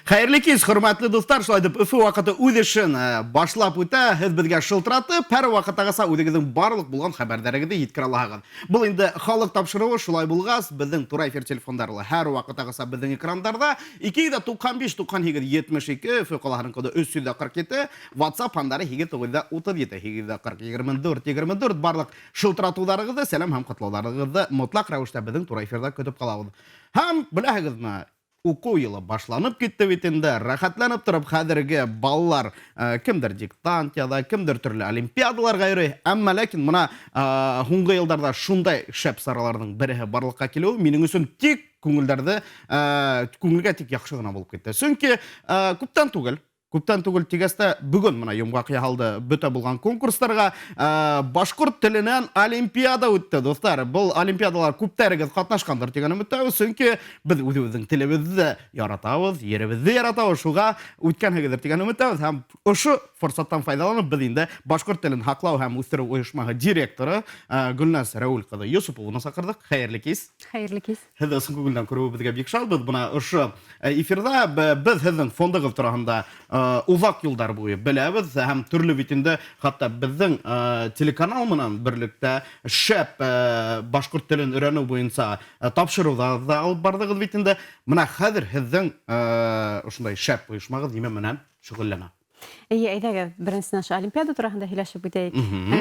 Хәйерле кис, хөрмәтле дуҫтар. Шулай итеп, Өфө ваҡыты үҙ эшен башлап үтә. Һеҙ беҙгә шылтыратып, һәр ваҡыттағыса үҙегеҙҙең барлыҡ булған хәбәрҙәрегеҙҙе еткерә алаһығыҙ. Был инде халыҡ тапшырыуы, шулай булғас, беҙҙең тура эфир телефондары ла һәр ваҡыттағыса беҙҙең экрандарҙа 295 98 72, Өфө ҡалаһының коды 347, WhatsApp һандары 8 937 840 24 24. Барлыҡ шылтыратыуҙарығыҙҙы, сәләм һәм ҡотлауҙарығыҙҙы мотлаҡ рәүештә беҙҙең тура эфирҙа көтөп ҡалабыҙ. Һәм беләһегеҙме, уҡыу йылы башланып китте бит инде. Рәхәтләнеп тороп хәҙерге балалар кемдер диктант яҙа, кемдер төрлө олимпиадаларға йөрөй. Әммә ләкин мына һуңғы йылдарҙа шундай шәп сараларҙың береһе барлыҡҡа килеүе минең өсөн тик күңелдәрҙе күңелгә тик яҡшы ғына булып китте. Сөнки күптән түгел, күптән түгел тигәс тә, бөгөн мына йомғаҡ яһалды бөтә булған конкурстарға. Башҡорт теленән олимпиада үтте, дуҫтар. Был олимпиадалар күптәрегеҙ ҡатнашҡандыр тигән өмөттәбеҙ, сөнки беҙ үҙебеҙҙең телебеҙҙе яратабыҙ, еребеҙҙе яратабыҙ, шуға үткәнһегеҙҙер тигән өмөттәбеҙ. Һәм ошо форсаттан файҙаланып, беҙ инде башҡорт телен һаҡлау һәм үҫтереү ойошмаһы директоры Гөлназ Рәүел ҡыҙы Йосопованы саҡырҙыҡ. Хәйерле кис. Хәйерле кис. Һеҙҙе ысын күңелдән күреүебеҙгә бик шатбыҙ. Бына ошо эфирҙа беҙ һеҙҙең фондығыҙ тураһында оҙаҡ йылдар буйы беләбеҙ һәм төрлө бит инде хатта беҙҙең телеканал менән берлектә шәп башҡорт телен өйрәнеү буйынса тапшырыуҙар ҙа алып барҙығыҙ бит инде. Бына хәҙер һеҙҙең ошондай шәп ойошмағыҙ нимә менән шөғөлләнә? Эйе, әйҙәгеҙ, беренсенән ошо олимпиада тураһында һөйләшеп үтәйек.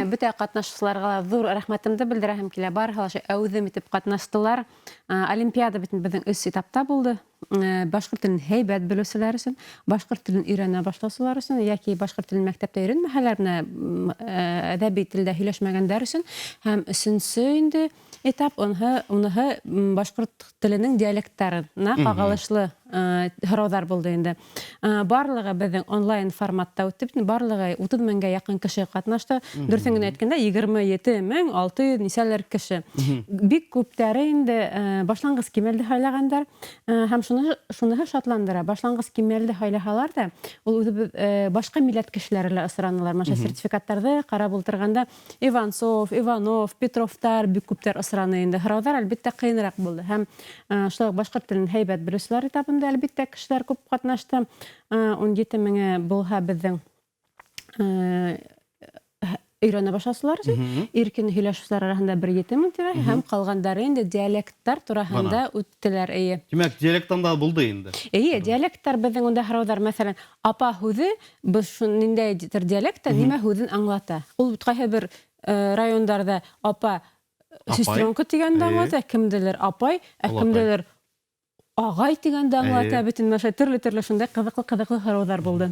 Бөтә ҡатнашыусыларға ла ҙур рәхмәтемде белдерәһем килә. Барыһы ла ошо әүҙем итеп ҡатнаштылар. Олимпиада бит беҙҙең өс этапта булды. Башҡорт телен һәйбәт белеүселәр өсөн, башҡорт телен өйрәнә башлаусылар өсөн йәки башҡорт телен мәктәптә өйрәнмәһәләр, менә әҙәби телдә һөйләшмәгәндәр өсөн һәм өсөнсө инде этап, уныһы, уныһы башҡорт теленең диалекттарына ҡағылышлы һорауҙар булды инде. Барлығы беҙҙең онлайн форматта үтте бит, барлығы 30 меңгә яҡын кеше ҡатнашты. Дөрөҫөн генә әйткәндә, 27 мең 600 нисәлер кеше. Бик күптәре инде башланғыс кимәлде һайлағандар. Һәм шуны шуныһы шатландыра. Башланғыс кимәлде һайлаһалар ҙа, ул үҙебеҙ башҡа милләт кешеләре лә осранылар. Маша сертификаттарҙы ҡарап ултырғанда Иванцов, Иванов, Петровтар бик күптәр осраны инде. Һорауҙар, әлбиттә, ҡыйыныраҡ булды. Һәм шулай уҡ башҡорт телен һәйбәт белеүселәр этабында, әлбиттә, кешеләр күп ҡатнашты. 17 меңе булһа беҙҙең өйрәнә башлаусылар өсөн, иркен һөйләшеүселәр араһында бер 7 мең тирәһе һәм ҡалғандары инде диалекттар тураһында үттеләр, эйе. Тимәк, диалекттан да булды инде. Эйе, диалекттар беҙҙең унда һорауҙар, мәҫәлән, апа һүҙе беҙ ниндәйҙер диалектта нимә һүҙен аңлата. Ул бит ҡайһы бер райондарҙа апа сестренка тигәнде аңлата, кемделер апай, ә кемделер ағай тигәнде аңлата. Бөтөн менә төрлө-төрлө шундай ҡыҙыҡлы-ҡыҙыҡлы һорауҙар булды.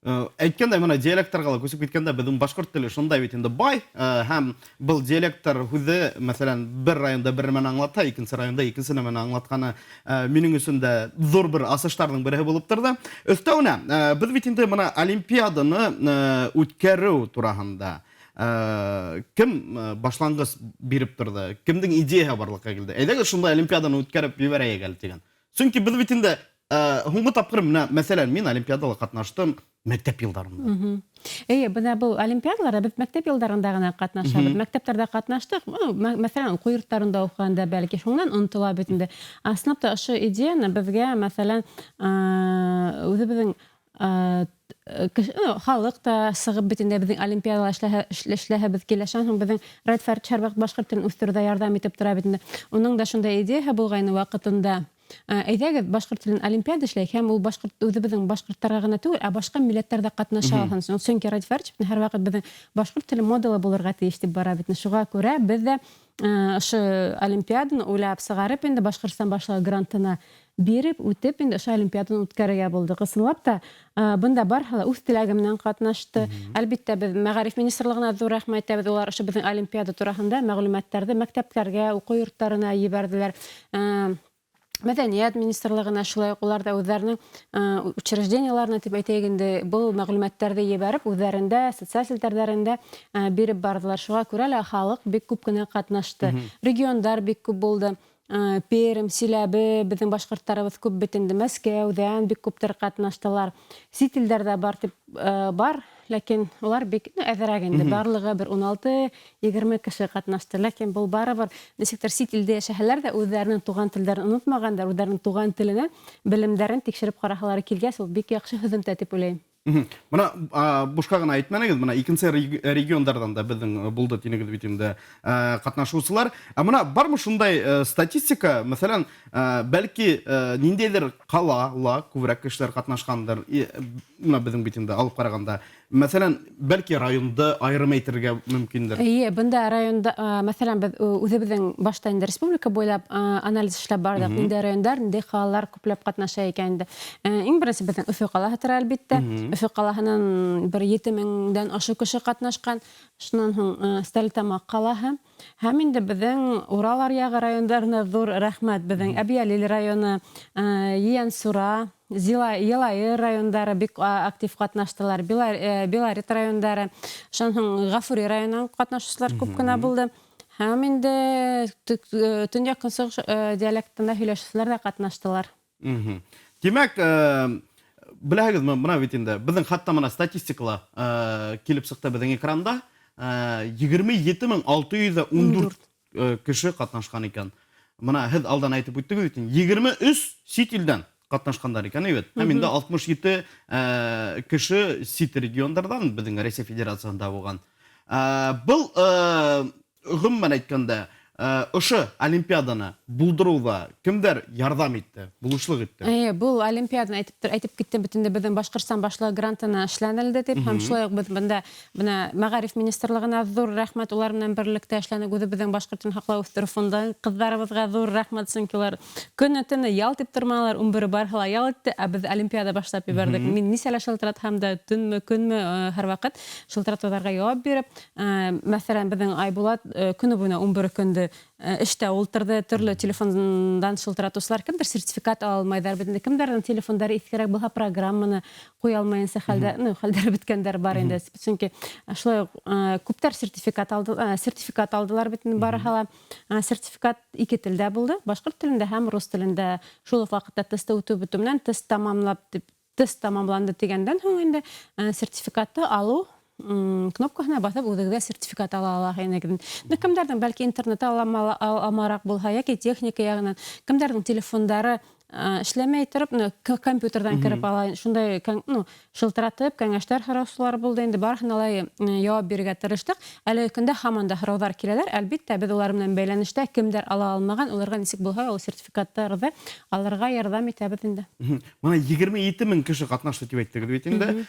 Әйткәндәй, мына диалекттарға ла күсеп киткәндә, беҙҙең башҡорт теле шундай бит инде бай, һәм был диалекттар һүҙе, мәҫәлән, бер районда бер нәмәне аңлатһа, икенсе районда икенсе нәмәне аңлатҡаны минең өсөн дә ҙур бер асыштарҙың береһе булып торҙо. Өҫтәүенә, беҙ бит инде мына олимпиаданы үткәреү тураһында кем башланғыс биреп торҙо, кемдең идеяһы барлыҡҡа килде? Әйҙәгеҙ, шундай олимпиаданы үткәреп ебәрәйек әле тигән. Сөнки беҙ бит инде һуңғы тапҡыр менә, мәҫәлән, мин олимпиадала ҡатнаштым мәктәп йылдарында. Эйе, бына был олимпиадаларҙа беҙ мәктәп йылдарында ғына ҡатнашабыҙ. Мәктәптәрҙә ҡатнаштыҡ, мәҫәлән, уҡыу йорттарында уҡығанда бәлки шунан онотола бит инде. Ысынлап та ошо идеяны беҙгә, мәҫәлән, үҙебеҙҙең халыҡ та сығып бит инде беҙҙең олимпиадала эшләһәбеҙ килә. Шунан һуң беҙҙең Райт Фәрт һәрваҡыт башҡорт телен үҫтереүҙә ярҙам итеп тора бит инде. Уның да шундай идеяһы булғайны ваҡытында. Әйҙәгеҙ, башҡорт телен олимпиада эшләйек һәм ул башҡорт үҙебеҙҙең башҡорттарға ғына түгел, ә башҡа милләттәр ҙә ҡатнаша алһын. Сөнки Радий Фәритович һәрваҡыт беҙҙең башҡорт теле модала булырға тейеш тип бара бит. Шуға күрә беҙ ҙә ошо олимпиаданы уйлап сығарып инде Башҡортостан башлығы грантына биреп үтеп инде ошо олимпиаданы үткәрергә булдыҡ. Ысынлап та, бында барыһы ла үҙ теләге менән ҡатнашты. Әлбиттә, беҙ мәғариф министрлығына ҙур рәхмәт әйтәбеҙ. Улар ошо беҙҙең олимпиада тураһында мәғлүмәттәрҙе мәктәптәргә, уҡыу йорттарына ебәрҙеләр. Мәҙәниәт министрлығына шулай уҡ улар ҙа үҙҙәренең учреждениеларына тип әйтәйек инде, был мәғлүмәттәрҙе ебәреп, үҙҙәрендә социаль селтәрҙәрендә биреп барҙылар. Шуға күрә лә халыҡ бик күп кенә ҡатнашты. Региондар бик күп булды. Пермь, Силәбе, беҙҙең башҡорттарыбыҙ күп бит инде, Мәскәүҙән бик күптәр ҡатнаштылар. Сит илдәрҙә бар тип бар. ләкин улар бик ну, әҙерәк инде. Барлығы бер 16-20 кеше ҡатнашты. Ләкин был барыбер нисектер сит илдә йәшәһәләр ҙә үҙҙәренең туған телдәрен онотмағандар, үҙҙәренең туған теленә белемдәрен тикшереп ҡараһалары килгәс, ул бик яҡшы һөҙөмтә тип уйлайым. Бына бушҡа ғына әйтмәнегеҙ, бына икенсе региондарҙан да беҙҙең булды тинегеҙ бит инде ҡатнашыусылар. Ә бына бармы шундай статистика, мәҫәлән, бәлки ниндәйҙер ҡалала күберәк кешеләр ҡатнашҡандыр, бына беҙҙең бит инде алып ҡарағанда, мәҫәлән, бәлки районды айырым әйтергә мөмкиндер. Эйе, бында районда, мәҫәлән, беҙ үҙебеҙҙең башта инде республика буйлап анализ эшләп барҙыҡ, ниндәй райондар, ниндәй ҡалалар күпләп ҡатнаша икән инде. Иң беренсе беҙҙең Өфө ҡалаһы тора, әлбиттә. Өфө ҡалаһынан бер 7000-дән ашыу кеше ҡатнашҡан. Шунан һуң Стәрлетамаҡ ҡалаһы. Һәм инде беҙҙең Урал аръяғы райондарына ҙур рәхмәт. Беҙҙең Әбйәлил районы, Ейәнсура, Йылайыр райондары бик актив ҡатнаштылар, Белорет райондары, шунан һуң Ғафури районынан ҡатнашыусылар күп кенә булды. Һәм инде төньяҡ-көнсығыш диалектында һөйләшеүселәр ҙә ҡатнаштылар. Тимәк, беләһегеҙме, бына бит инде беҙҙең хатта бына статистикала килеп сыҡты беҙҙең экранда, 27614 кеше ҡатнашҡан икән. Бына һеҙ алдан әйтеп үттегеҙ бит, 23 сит илдән ҡатнашҡандар икән, бит. Һәм инде 67 кеше сит региондарҙан беҙҙең Рәсәй Федерацияһында булған. Был ғөмүмән әйткәндә, ошо олимпиаданы булдырыуҙа кемдәр ярҙам итте, булышлыҡ итте? Эйе, был олимпиаданы әйтеп киттем бит инде, беҙҙең Башҡортостан Башлығы грантына эшләнелде тип, һәм шулай уҡ беҙ бында бына Мәғариф министрлығына ҙур рәхмәт, улар менән берлектә эшләнек, үҙебеҙҙең Башҡорт телен һаҡлау үҫтереү фонды ҡыҙҙарыбыҙға ҙур рәхмәт, сөнки улар көнө-төнө ял тип торманылар, ун бере барыһы ла ял итте, ә беҙ олимпиада башлап ебәрҙек. Мин нисәлә шылтыратһам да, төнмө, көнмө, һәр ваҡыт шылтыратыуҙарға яуап биреп, мәҫәлән, беҙҙең Айбулат көнө буйына ун бер көндө эштә ултырҙы, төрлө телефондан шылтыратыусылар, кемдер сертификат ала алмайҙар, бит инде кемдәрҙең телефондары иҫкерәк булһа, программаны ҡуя алмайынса хәлдә, ну, хәлдәре бөткәндәр бар инде, сөнки шулай уҡ күптәр сертификат алды, сертификат алдылар бит инде барыһы ла. Сертификат ике телдә булды, башҡорт телендә һәм рус телендә. Шул уҡ ваҡытта тестты үтеү бөтөү менән тест тамамлап тип, тест тамамланды тигәндән һуң инде сертификатты алыу кнопкаһына баҫып үҙегеҙгә сертификат ала алаһығыҙ инегеҙ. Ну, кемдәрҙең бәлки интернеты алмараҡ булһа, йәки техника яғынан, кемдәрҙең телефондары эшләмәй тороп, ну, компьютерҙан кереп ала, шундай, ну, шылтыратып, кәңәштәр һораусылар булды инде, барыһына ла яуап бирергә тырыштыҡ. Әлеге көндә һаман да һорауҙар киләләр. Әлбиттә, беҙ улар менән бәйләнештә, кемдәр ала алмаған, уларға нисек булһа, ул сертификаттарҙы алырға ярҙам итәбеҙ инде. Бына 27000 кеше ҡатнашты тип әйттегеҙ бит инде.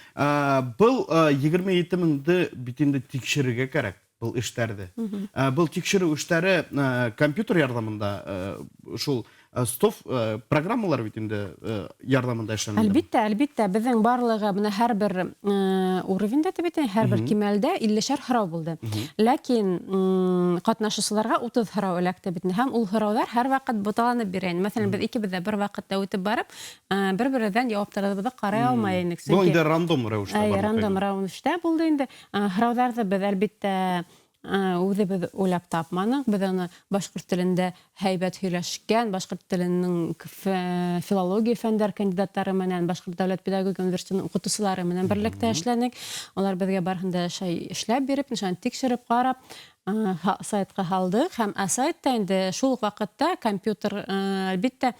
Был 27000-ҙе бит инде тикшерергә кәрәк, был эштәрҙе. Был тикшереү эштәре компьютер ярҙамында, шул стоф программалар бит инде ярҙамында эшләнелде. Әлбиттә, әлбиттә, беҙҙең барлығы бына һәр бер уровеньдә тип әйтәйем, һәр бер кимәлдә иллешәр һорау булды. Ләкин ҡатнашыусыларға 30 һорау эләкте бит инде. Һәм ул һорауҙар һәр ваҡыт буталанып бирә инде. Мәҫәлән, беҙ икебеҙ ҙә бер ваҡытта үтеп барып, бер-беребеҙҙән яуаптарыбыҙҙы ҡарай алмай инек. Был инде рандом рәүештә Әй, барлыҡ рандом инде. рәүештә булды инде. Һорауҙарҙы беҙ әлбиттә үҙебеҙ уйлап тапманыҡ. Беҙ уны башҡорт телендә һәйбәт һөйләшкән, башҡорт теленең филология фәндәр кандидаттары менән, Башҡорт дәүләт педагогика университетының уҡытыусылары менән берлектә эшләнек. Улар беҙгә барыһын да шай эшләп биреп, нишан тикшереп ҡарап, сайтҡа һалдыҡ. Һәм сайтта инде шул уҡ ваҡытта компьютер, әлбиттә,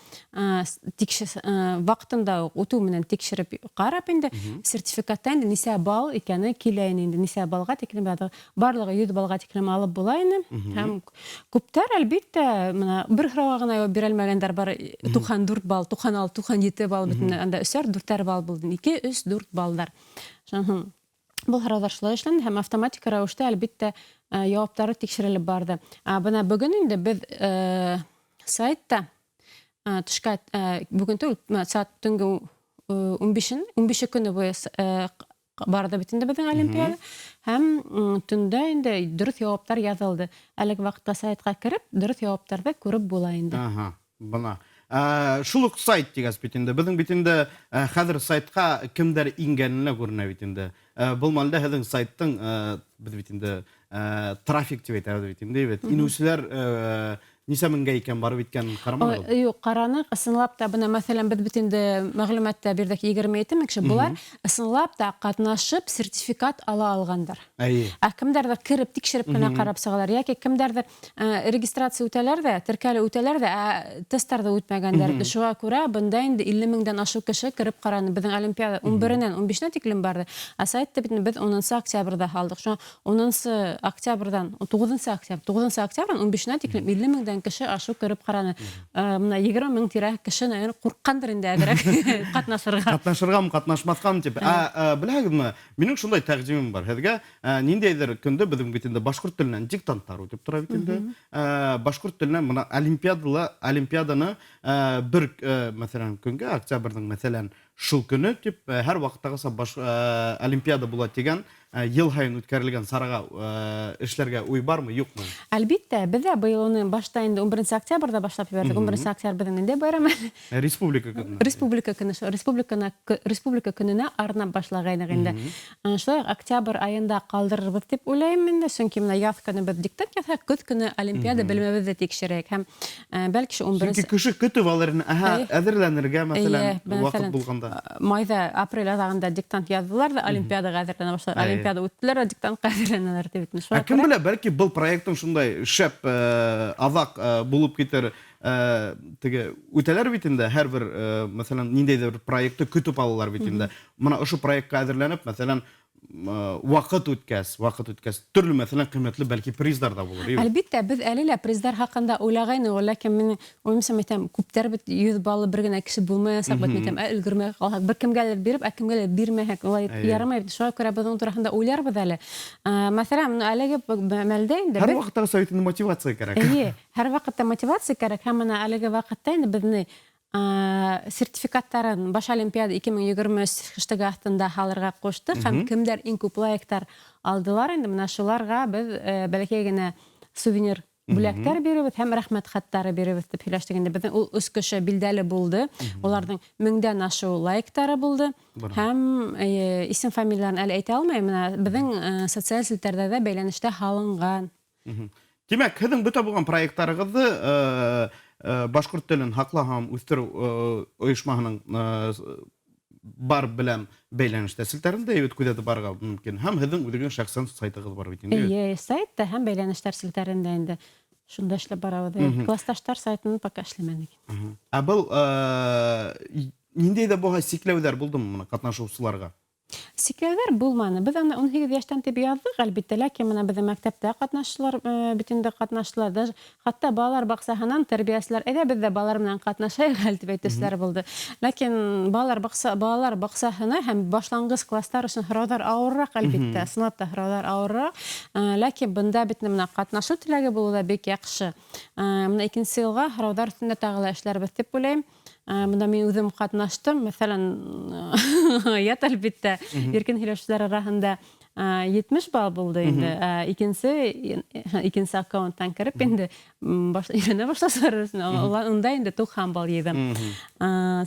ваҡытында уҡ үтеү менән тикшереп ҡарап инде, сертификатта инде нисә балл икәне килә ине инде, нисә баллға тиклем яҙыу. Барлығы 100 баллға тиклем алып була ине. Һәм күптәр, әлбиттә, бына бер һорауға ғына яуап бирә алмәгәндәр бар, 94 балл, 96, 97 балл, бөтөн анда өсәр, дүртәр балл булды. 2, 3, 4 баллдар. Шунан һуң был һорауҙар шулай эшләнде һәм автоматик рәүештә, әлбиттә, яуаптары тикшерелеп барҙы. Бына бөгөн инде беҙ, сайтта, төшкә, бөгөн түгел, бына сәғәт төнгө, ун бише көнө буйы барҙы бит инде беҙҙең олимпиада. Һәм төндә инде дөрөҫ яуаптар яҙылды. Әлеге ваҡытта сайтҡа кереп, дөрөҫ яуаптарҙы күреп була инде. Аһа, бына. Шул уҡ сайт тигәс бит инде. Беҙҙең бит инде, хәҙер сайтҡа кемдәр ингәненә күренә бит инде. Был мәлдә һеҙҙең сайттың, беҙ бит инде, трафик тип әйтәбеҙ бит инде, бит. Инеүселәр, Нисә меңгә икән барып еткәнен ҡараманығыҙмы? Юҡ, ҡараныҡ. Ысынлап та, бына, мәҫәлән, беҙ бит инде мәғлүмәт тә бирҙек, 27 мең кеше. Былар ысынлап та ҡатнашып сертификат ала алғандар. Әйе. Ә кемдәрҙер кереп, тикшереп кенә ҡарап сығалар, йәки кемдәрҙер регистрация үтәләр ҙә, теркәлеү үтәләр ҙә, ә тесттарҙы үтмәгәндәр. Шуға күрә бында инде 50 меңдән ашыу кеше кереп ҡараны. Беҙҙең олимпиада 11-нән 15-нә тиклем барҙы. Ә сайтты бит инде беҙ 10 октябрҙә һалдыҡ. Шуңа 10 октябрҙан, 9 октябрь, 9 октябрҙан 15-нә тиклем 50 меңдән кеше ашыу кереп ҡараны. Бына 20 мең тирә кеше, наверное, ҡурҡҡандыр инде әҙерәк ҡатнашырға. Ҡатнашырғамы, ҡатнашмаҫҡамы тип. Ә беләһегеҙме, минең шундай тәҡдимем бар һеҙгә. Ниндәйҙер көндө беҙҙең бит инде башҡорт теленән диктанттар үтеп тора бит инде. Башҡорт теленән бына олимпиадала, олимпиаданы бер, мәҫәлән, көнгә, октябрҙең, мәҫәлән, шул көнө тип, һәр ваҡыттағыса баш олимпиада була тигән йыл һайын үткәрелгән сараға эшләргә уй бармы, юҡмы? Әлбиттә, беҙ ҙә быйыл уны башта инде 11 октябрҙа башлап ебәрҙек. 11 октябрь беҙҙең ниндәй байрам әле? Республика көнө. Республика көнө, шул республика көнөнә арнап башлағайныҡ инде. Шулай уҡ октябрь айында ҡалдырырбыҙ тип уйлайым инде, сөнки бына яҙ көнө беҙ диктант яҙһаҡ, көҙ көнө олимпиада белемебеҙҙе тикшерәйек һәм бәлки шул 11 Сөнки кеше көтөп алыр ине, әһә, әҙерләнергә, мәҫәлән, ваҡыт булғанда. Майҙа, апрель аҙағында диктант яҙҙылар ҙа, олимпиадаға әҙерләнә башлар. Олимпиада үттеләр ҙә, диктантҡа әҙерләнәләр тип бит. Ә кем белә, бәлки был проекттың шундай шәп аҙаҡ булып китер, теге үтәләр бит инде, һәр бер, мәҫәлән, ниндәйҙер бер проектты көтөп алалар бит инде. Бына ошо проектҡа әҙерләнеп, мәҫәлән, ваҡыт үткәс, ваҡыт үткәс, төрлө, мәҫәлән, ҡиммәтле бәлки приздар ҙа булыр, юҡ? Әлбиттә, беҙ әле лә приздар хаҡында уйлағайныҡ, ләкин мин уйымса әйтәм, күптәр бит 100 баллы бер генә кеше булмаясаҡ бит, әйтәм, ә өлгөрмәй ҡалһаҡ, бер кемгәлер биреп, ә кемгәлер бирмәһәк, улай ярамай бит. Шуға күрә беҙ уның тураһында уйларбыҙ әле. Мәҫәлән, бына әлеге мәлдә инде Һәр беҙ ваҡытта инде мотивация кәрәк. Эйе, һәр ваҡытта мотивация кәрәк, һәм бына әлеге ваҡытта инде беҙҙе сертификаттарын баш олимпиада 2023 хэштеги аҫтында һалырға ҡуштыҡ, һәм кемдәр иң күп лайктар алдылар инде, бына шуларға беҙ бәләкәй генә сувенир бүләктәр бирәбеҙ һәм рәхмәт хаттары бирәбеҙ тип һөйләштек инде. Беҙҙең ул өс кеше билдәле булды, уларҙың меңдән ашыу лайктары булды. Һәм исем фамилияларын әле әйтә алмайым, бына беҙҙең социаль селтәрҙә ҙә бәйләнештә һалынған. Тимәк, һеҙҙең бөтә булған проекттарығыҙҙы башҡорт телен һаҡлау һәм үҫтереү ойошмаһының бар белән бәйләнештә селтәрендә бит күҙәтеп барырға мөмкин. Һәм һеҙҙең үҙегеҙҙең шәхсән сайтығыҙ бар бит инде. Эйе, сайтта һәм бәйләнештәр селтәрендә инде. Шунда эшләп барабыҙ. Классташтар сайтын пока эшләмәнек. Ә был ниндәй ҙә булһа сикләүҙәр булдымы бына ҡатнашыусыларға? Сикләүҙәр булманы. Беҙ аны 18 йәштән тип яҙҙыҡ, әлбиттә, ләкин бына беҙҙең мәктәптә ҡатнашчылар бит инде ҡатнаштылар. Даже хатта балалар баҡсаһынан тәрбиәселәр, әйҙә беҙ ҙә балалар менән ҡатнашайыҡ әле тип әйтеүселәр булды. Ләкин балалар баҡсаһына һәм башланғыс класстар өсөн һорауҙар ауырыраҡ, әлбиттә, ысынлап та һорауҙар ауырыраҡ. Ләкин бында бит бына ҡатнашыу теләге булыу ҙа бик яҡшы. Бына икенсе йылға һорауҙар өҫтөндә тағы ла эшләрбеҙ тип уйлайым. Бында мин үҙем ҡатнаштым, мәҫәлән, ят әлбиттә, иркен һөйләшеүселәр араһында 70 балл булды инде. Икенсе аккаунттан кереп инде, өйрәнә башласалар өсөн, унда инде 90 балл йыйҙым.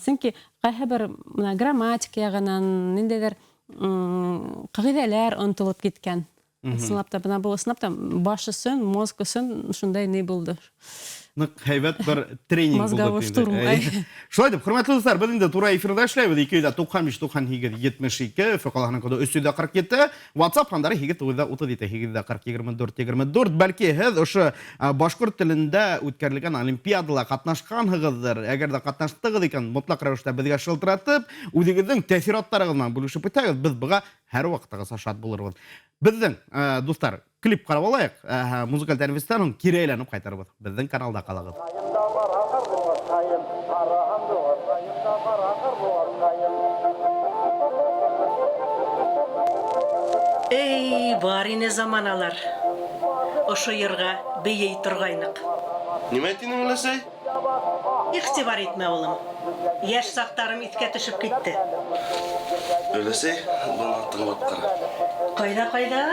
Сөнки ҡайһы бер бына грамматика яғынан ниндәйҙер, ҡағиҙәләр онотолоп киткән. Ысынлап та, бына был ысынлап та баш өсөн, мозг өсөн шундай ни булды. Ныҡ һәйбәт бер тренинг булды Мозговой инде. штурм, ай. Шулай итеп, хөрмәтле дуҫтар, беҙ инде тура эфирҙа эшләйбеҙ. Ике йөҙ ҙә туҡһан биш, туҡһан һигеҙ, етмеш ике, Өфө ҡалаһының коды өс йөҙ ҙә ҡырҡ ете, WhatsApp һандары һигеҙ туғыҙ ҙә утыҙ ете, һигеҙ ҙә ҡырҡ, егерме дүрт, егерме дүрт. Бәлки һеҙ ошо башҡорт телендә үткәрелгән олимпиадала ҡатнашҡанһығыҙҙыр. Әгәр ҙә ҡатнаштығыҙ икән, мотлаҡ рәүештә беҙгә шылтыратып, үҙегеҙҙең тәьҫораттарығыҙ менән бүлешеп үтәгеҙ. Беҙ быға һәр ваҡыттағыса шат булырбыҙ. Беҙҙең дуҫтар, клип ҡарап алайыҡ, музыкаль тәнәфестән һуң кире әйләнеп ҡайтырбыҙ. Беҙҙең каналда ҡалығыҙ. Эй, бар ине заманалар. Ошо йырға бейей торғайныҡ. Нимә тинең, өләсәй? Иғтибар итмә, улым. Йәш саҡтарым иҫкә төшөп китте. Өләсәй, бына тыңлап ҡара. Ҡайҙа, ҡайҙа?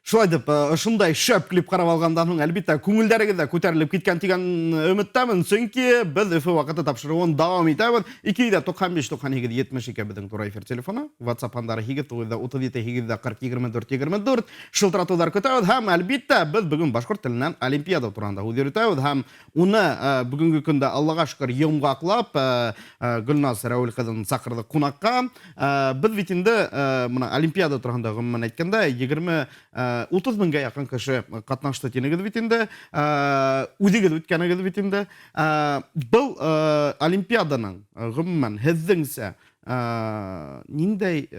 Шулай итеп, ошондай шәп клип ҡарап алғандан һуң, әлбиттә, күңелдәрегеҙ ҙә күтәрелеп киткән тигән өмөттәмен, сөнки беҙ Өфө ваҡыты тапшырыуын дауам итәбеҙ. 295 98 72 беҙҙең тура эфир телефоны, WhatsApp һандары 8 937 840 24 24. Шылтыратыуҙар көтәбеҙ һәм, әлбиттә, беҙ бөгөн башҡорт теленән олимпиада тураһында һүҙ йөрөтәбеҙ һәм уны бөгөнгө көндә Аллаға шөкөр йомғаҡлап Гөлназ Рәүел ҡыҙын саҡырҙыҡ ҡунаҡҡа. Беҙ бит инде бына олимпиада тураһында ғөмүмән әйткәндә 20 30 меңгә яҡын кеше ҡатнашты тинегеҙ бит инде. Үҙегеҙ үткәнегеҙ бит инде. Был олимпиаданың ғөмүмән һеҙҙеңсә ниндәй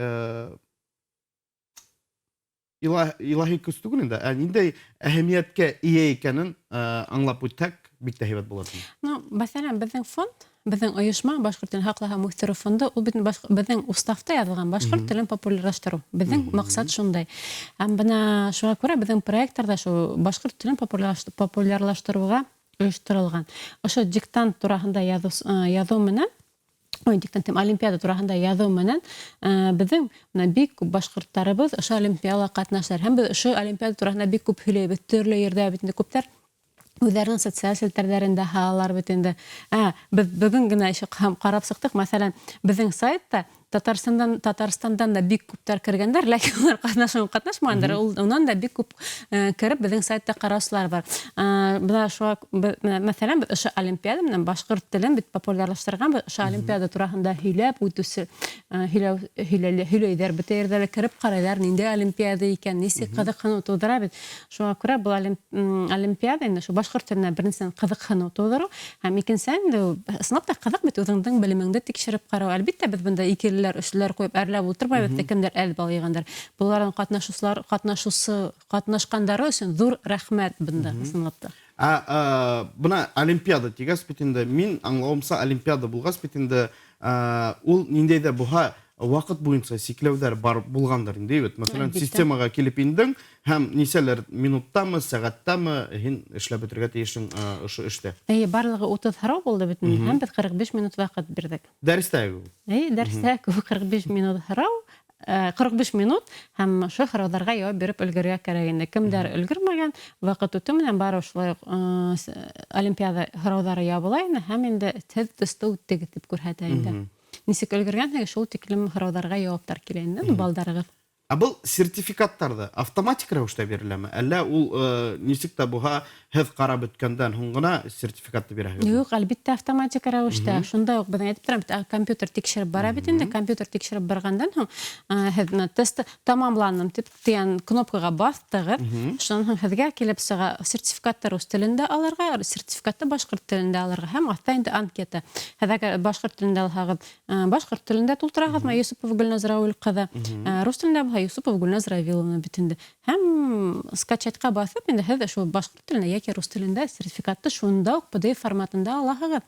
илаһи көс түгел инде, ә ниндәй әһәмиәткә эйә икәнен аңлап үтһәк, бик тә һәйбәт булыр. Ну, мәҫәлән, беҙҙең фонд, беҙҙең ойошма Башҡорт телен һаҡлау һәм үҫтереү фонды, ул бит беҙҙең уставта яҙылған башҡорт телен популярлаштырыу. Беҙҙең маҡсат шундай. Һәм бына шуға күрә беҙҙең проекттарҙа шул башҡорт телен популярлаштырыуға ойошторолған. Ошо диктант тураһында яҙыу менән, ой, диктант, олимпиада тураһында яҙыу менән беҙҙең бына бик күп башҡорттарыбыҙ ошо олимпиадала ҡатнашалар. Һәм беҙ ошо олимпиада тураһында бик күп һөйләйбеҙ төрлө ерҙә бит инде күптәр үҙҙәренең социаль селтәрҙәрендә һалалар бит инде. Беҙ бөгөн генә ҡарап сыҡтыҡ, мәҫәлән, беҙҙең сайтта Татарстандан да бик күптәр кергәндәр, ләкин улар ҡатнашыуын ҡатнашмағандар. Унан да бик күп кереп беҙҙең сайтта ҡараусылар бар. Бына шуға, мәҫәлән, беҙ ошо олимпиада менән башҡорт телен бит популярлаштырған, беҙ ошо олимпиада тураһында һөйләп үтеүсе, һөйләйҙәр, бөтә ерҙә лә кереп ҡарайҙар, ниндәй олимпиада икән, нисек ҡыҙыҡһыныу тыуҙыра бит. Шуға күрә был олимпиада инде ошо башҡорт теленә беренсенән ҡыҙыҡһыныу тыуҙырыу, һәм икенсенән инде ысынлап та ҡыҙыҡ бит үҙеңдең белемеңде тикшереп ҡарау. Әлбиттә, беҙ бында икелеләр, өслөләр ҡуйып әрләп ултырмайбыҙ, кемдәр әҙ бал йыйғандар. Быларҙың ҡатнашҡандары өсөн ҙур рәхмәт бында, ысынлап та. Бына олимпиада тигәс бит инде, мин аңлауымса, олимпиада булғас бит инде, ул ниндәй ҙә булһа ваҡыт буйынса сикләүҙәр бар булғандыр инде, бит. Мәҫәлән, системаға килеп индең һәм нисәлер минуттамы, сәғәттәме һин эшләп бөтөргә тейешһең ошо эштә. Эйе, барлығы 30 һорау булды бит инде, һәм беҙ 45 минут ваҡыт бирҙек. Дәрестә ул? Эйе, дәрестә 45 минут һорау, 45 минут һәм ошо һорауҙарға яуап биреп өлгөрөргә кәрәк инде. Кемдәр өлгөрмәгән, ваҡыт үтеү менән бары шулай уҡ олимпиада һорауҙары ябыла инде һәм инде һеҙ тесты үттегеҙ тип күрһәтә инде. Нисек өлгөргәнһегеҙ, шул тиклем һорауҙарға яуаптар килә инде, балдарығыҙ. Ә был сертификаттарҙы автоматик рәүештә биреләме? Әллә ул нисек тә булһа һеҙ ҡарап бөткәндән һуң ғына сертификатты бирәһегеҙме? Юҡ, әлбиттә, автоматик рәүештә. Шунда уҡ беҙ әйтеп торам, бит, компьютер тикшереп бара бит инде. Компьютер тикшереп барғандан һуң, һеҙ бына тестты тамамланым тип тигән кнопкаға баҫтығыҙ. Шунан һуң һеҙгә килеп сыға сертификатты рус телендә алырға, сертификатты башҡорт телендә алырға һәм аҫта инде анкета. Һеҙ әгәр башҡорт телендә алһағыҙ, башҡорт телендә тултыраһығыҙ, Юсупова Гөлназ Рауил ҡыҙы. Рус телендә булһа, Юсупова Гөлназ Равиловна бит инде. Һәм скачатьҡа баҫып, инде һеҙ шул башҡорт телендә йәки рус телендә сертификатты шунда уҡ PDF форматында алаһығыҙ.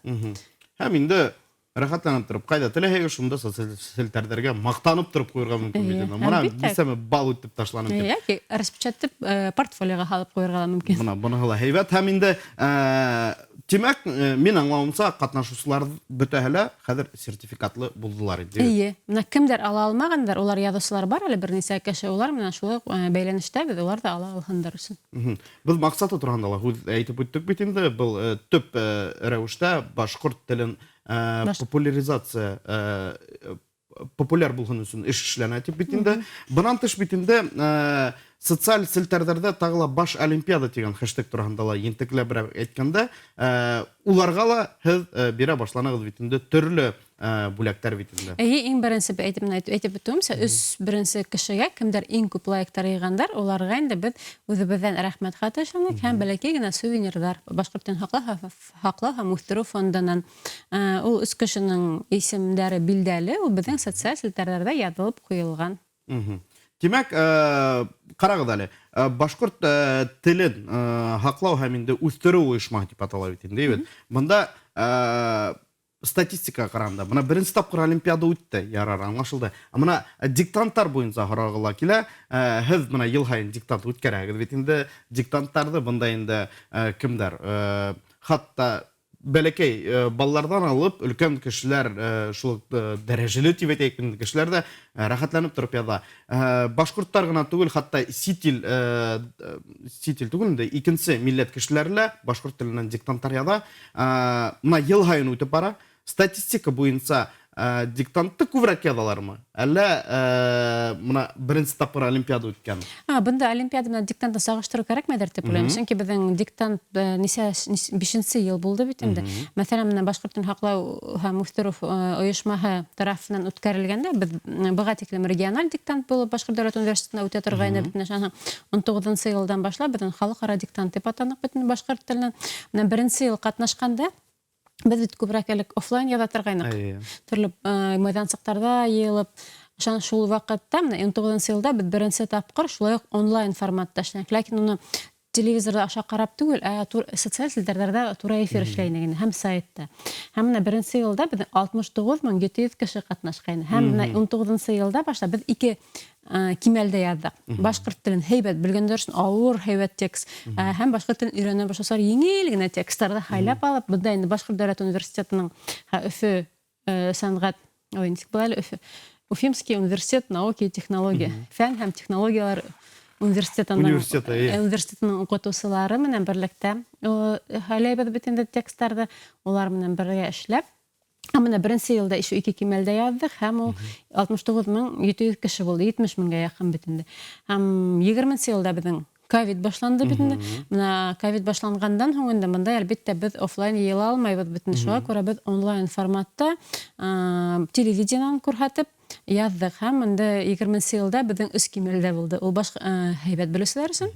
Һәм инде рәхәтләнеп тороп, ҡайҙа теләһәгеҙ, шунда социаль селтәрҙәргә маҡтанып тороп ҡуйырға мөмкин бит инде. Бына нисәмә бал үтеп ташланым тип. Йәки распечатып, портфолиоға һалып ҡуйырға ла мөмкин. Бына быныһы ла һәйбәт. Һәм инде, тимәк, мин аңлауымса, ҡатнашыусылар бөтәһе лә хәҙер сертификатлы булдылар инде. Эйе. Бына кемдәр ала алмағандар, улар яҙыусылар бар әле бер нисә кеше, улар менән шулай уҡ бәйләнештә беҙ, улар ҙа ала алһындар өсөн. Беҙ маҡсаты тураһында ла һүҙ әйтеп үттек бит инде. Был төп рәүештә башҡорт телен популяризация, популяр булһын өсөн эш эшләнә тип бит инде. Бынан тыш бит инде, социаль селтәрҙәрҙә тағы ла баш олимпиада тигән хэштег тураһында ла ентекләберәк әйткәндә, уларға ла һеҙ бирә башланығыҙ бит инде төрлө бүләктәр бит инде. Эйе, иң беренсе әйтеп үтеүемсә, өс беренсе кешегә кемдәр иң күп лайктар йыйғандар, уларға инде беҙ үҙебеҙҙән рәхмәт хаты эшләнек һәм бәләкәй генә сувенирҙар Башҡорт телен һаҡлау һәм үҫтереү фондынан. Ул өс кешенең исемдәре билдәле, ул беҙҙең социаль селтәрҙәрҙә яҙылып ҡуйылған. Тимәк, ҡарағыҙ әле, башҡорт телен һаҡлау һәм инде үҫтереү ойошмаһы тип атала бит инде, бит. Бында статистикаға ҡарағанда, бына беренсе тапҡыр олимпиада үтте, ярар, аңлашылды. Ә бына диктанттар буйынса һорағы ла килә. Һеҙ бына йыл һайын диктант үткәрәгеҙ бит инде. Диктанттарҙы бында инде кемдәр, хатта Бәләкәй балаларҙан алып өлкән кешеләр, шул дәрәжәле тип әйтәйек инде, кешеләр ҙә рәхәтләнеп тороп яҙа. Башҡорттар ғына түгел, хатта сит ил, сит ил түгел инде, икенсе милләт кешеләре лә башҡорт теленән диктанттар яҙа. Бына йыл һайын үтеп бара. Статистика буйынса диктантты күберәк яҙалармы? Әллә мына беренсе тапҡыр олимпиада үткән? Бында олимпиада менән диктантны сағыштырыу кәрәкмәйҙер тип уйлайым. Сөнки беҙҙең диктант нисә бишенсе йыл булды бит инде. Мәҫәлән, менә башҡорт телен һаҡлау һәм үҫтереү ойошмаһы тарафынан үткәрелгәндә беҙ быға тиклем региональ диктант булып Башҡорт дәүләт университетында үтә торғайны бит. Менә 19 йылдан башлап беҙ халыҡ-ара диктант тип атаныҡ бит башҡорт теленән. Менә беренсе йыл ҡатнашҡанда беҙ бит күберәк элек офлайн яҙа торғайныҡ. Төрлө майҙансыҡтарҙа йыйылып. Шул ваҡытта, менә 19 йылда беҙ беренсе тапҡыр шулай уҡ онлайн форматта эшләнек. Ләкин уны телевизорҙа аша ҡарап түгел, ә социаль селтәрҙәрҙә тура эфир эшләй инек инде, һәм сайтта. Һәм менә беренсе йылда беҙҙең 69 700 кеше ҡатнашҡайны. Һәм менә 19 йылда башлап беҙ ике кимәлдә яҙҙыҡ. Башҡорт телен һәйбәт белгәндәр өсөн ауыр һәйбәт текст, һәм башҡорт телен өйрәнә башлаусылар еңел генә тексттарҙы һайлап алып, бында инде Башҡорт дәүләт университетының Өфө сәнғәт, ой, нисек була әле Өфө? Уфимский университет науки и технология, фән һәм технологиялар университетының университетының уҡытыусылары менән берлектә һайлайбыҙ бит инде тексттарҙы, улар менән бергә эшләп. Ә менә беренсе йылда ишү ике кимәлдә яҙҙыҡ, һәм ул 69 700 кеше булды, 70 меңгә яҡын бит инде. Һәм 20-нсе йылда беҙҙең ковид башланды бит инде. Менә ковид башланғандан һуң инде бында әлбиттә беҙ офлайн йыйыла алмайбыҙ бит инде. Шуға күрә беҙ онлайн форматта телевидениенан күрһәтеп яҙҙыҡ. Һәм инде 20-нсе йылда беҙҙең өс кимәлдә булды. Ул баш һәйбәт белеүселәр өсөн,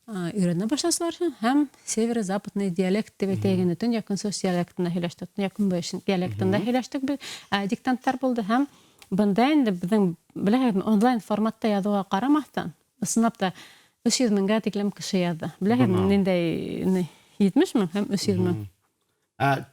өйрәнә башлаусылар өсөн һәм северо-западный диалект тип әйтәйек инде, төньяҡ-көнсығыш диалектында һөйләштек, төньяҡ-көнбайыш диалектында һөйләштек беҙ. Диктанттар булды һәм бында инде беҙҙең, беләһегеҙме, онлайн форматта яҙыуға ҡарамаҫтан, ысынлап та 300 меңгә тиклем кеше яҙҙы. Беләһегеҙме, ниндәй 70 мең һәм 300 мең.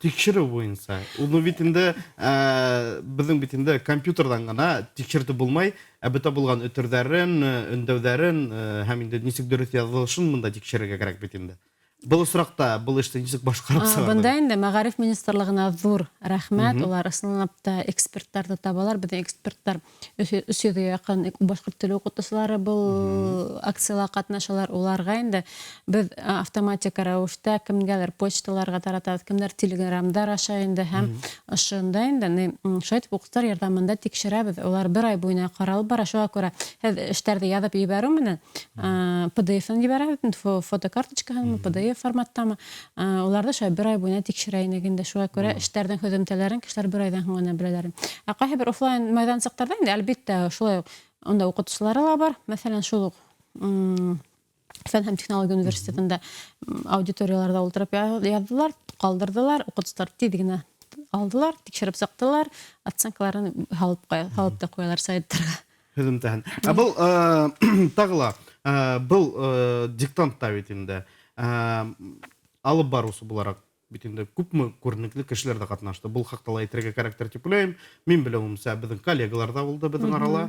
Тикшереү буйынса, уны бит инде беҙҙең бит инде компьютерҙан ғына тикшертеп булмай, ә бөтә булған өтөрҙәрен, өндәүҙәрен һәм инде нисек дөрөҫ яҙылышын бында тикшерергә кәрәк бит инде. Был осраҡта был эште нисек башҡарып сығарҙығыҙ? Бында инде Мәғариф министрлығына ҙур рәхмәт. Улар ысынлап та эксперттарҙы табалар. Беҙҙең эксперттар 300-гә яҡын башҡорт теле уҡытыусылары был акцияла ҡатнашалар. Уларға инде беҙ автоматика рәүештә кемгәлер почталарға таратабыҙ, кемдәр телеграмдар аша инде һәм ошонда инде шулай итеп уҡытыусылар ярҙамында тикшерәбеҙ. Улар бер ай буйына ҡаралып бара. Шуға күрә һеҙ эштәрҙе яҙып ебәреү менән PDF-ын ебәрәбеҙ, фотокарточкаһынмы, PDF форматтамы, уларҙы шулай бер ай буйына тикшерә инек инде. Шуға күрә эштәрҙең һөҙөмтәләрен кешеләр бер айҙан һуң ғына беләләр. Ә ҡайһы бер офлайн майҙансыҡтарҙа инде әлбиттә шулай уҡ унда уҡытыусылары ла бар. Мәҫәлән, шул уҡ Фән һәм технология университетында аудиторияларҙа ултырып яҙҙылар, ҡалдырҙылар, уҡытыусылар тиҙ генә алдылар, тикшереп сыҡтылар, оценкаларын һалып та ҡуялар сайттарға. Һөҙөмтәһен. Ә был тағы ла был диктантта бит инде алып барыусы булараҡ бит инде күпме күренекле кешеләр ҙә ҡатнашты. Был хаҡта ла әйтергә кәрәктер тип уйлайым. Мин белеүемсә, беҙҙең коллегалар ҙа булды беҙҙең арала.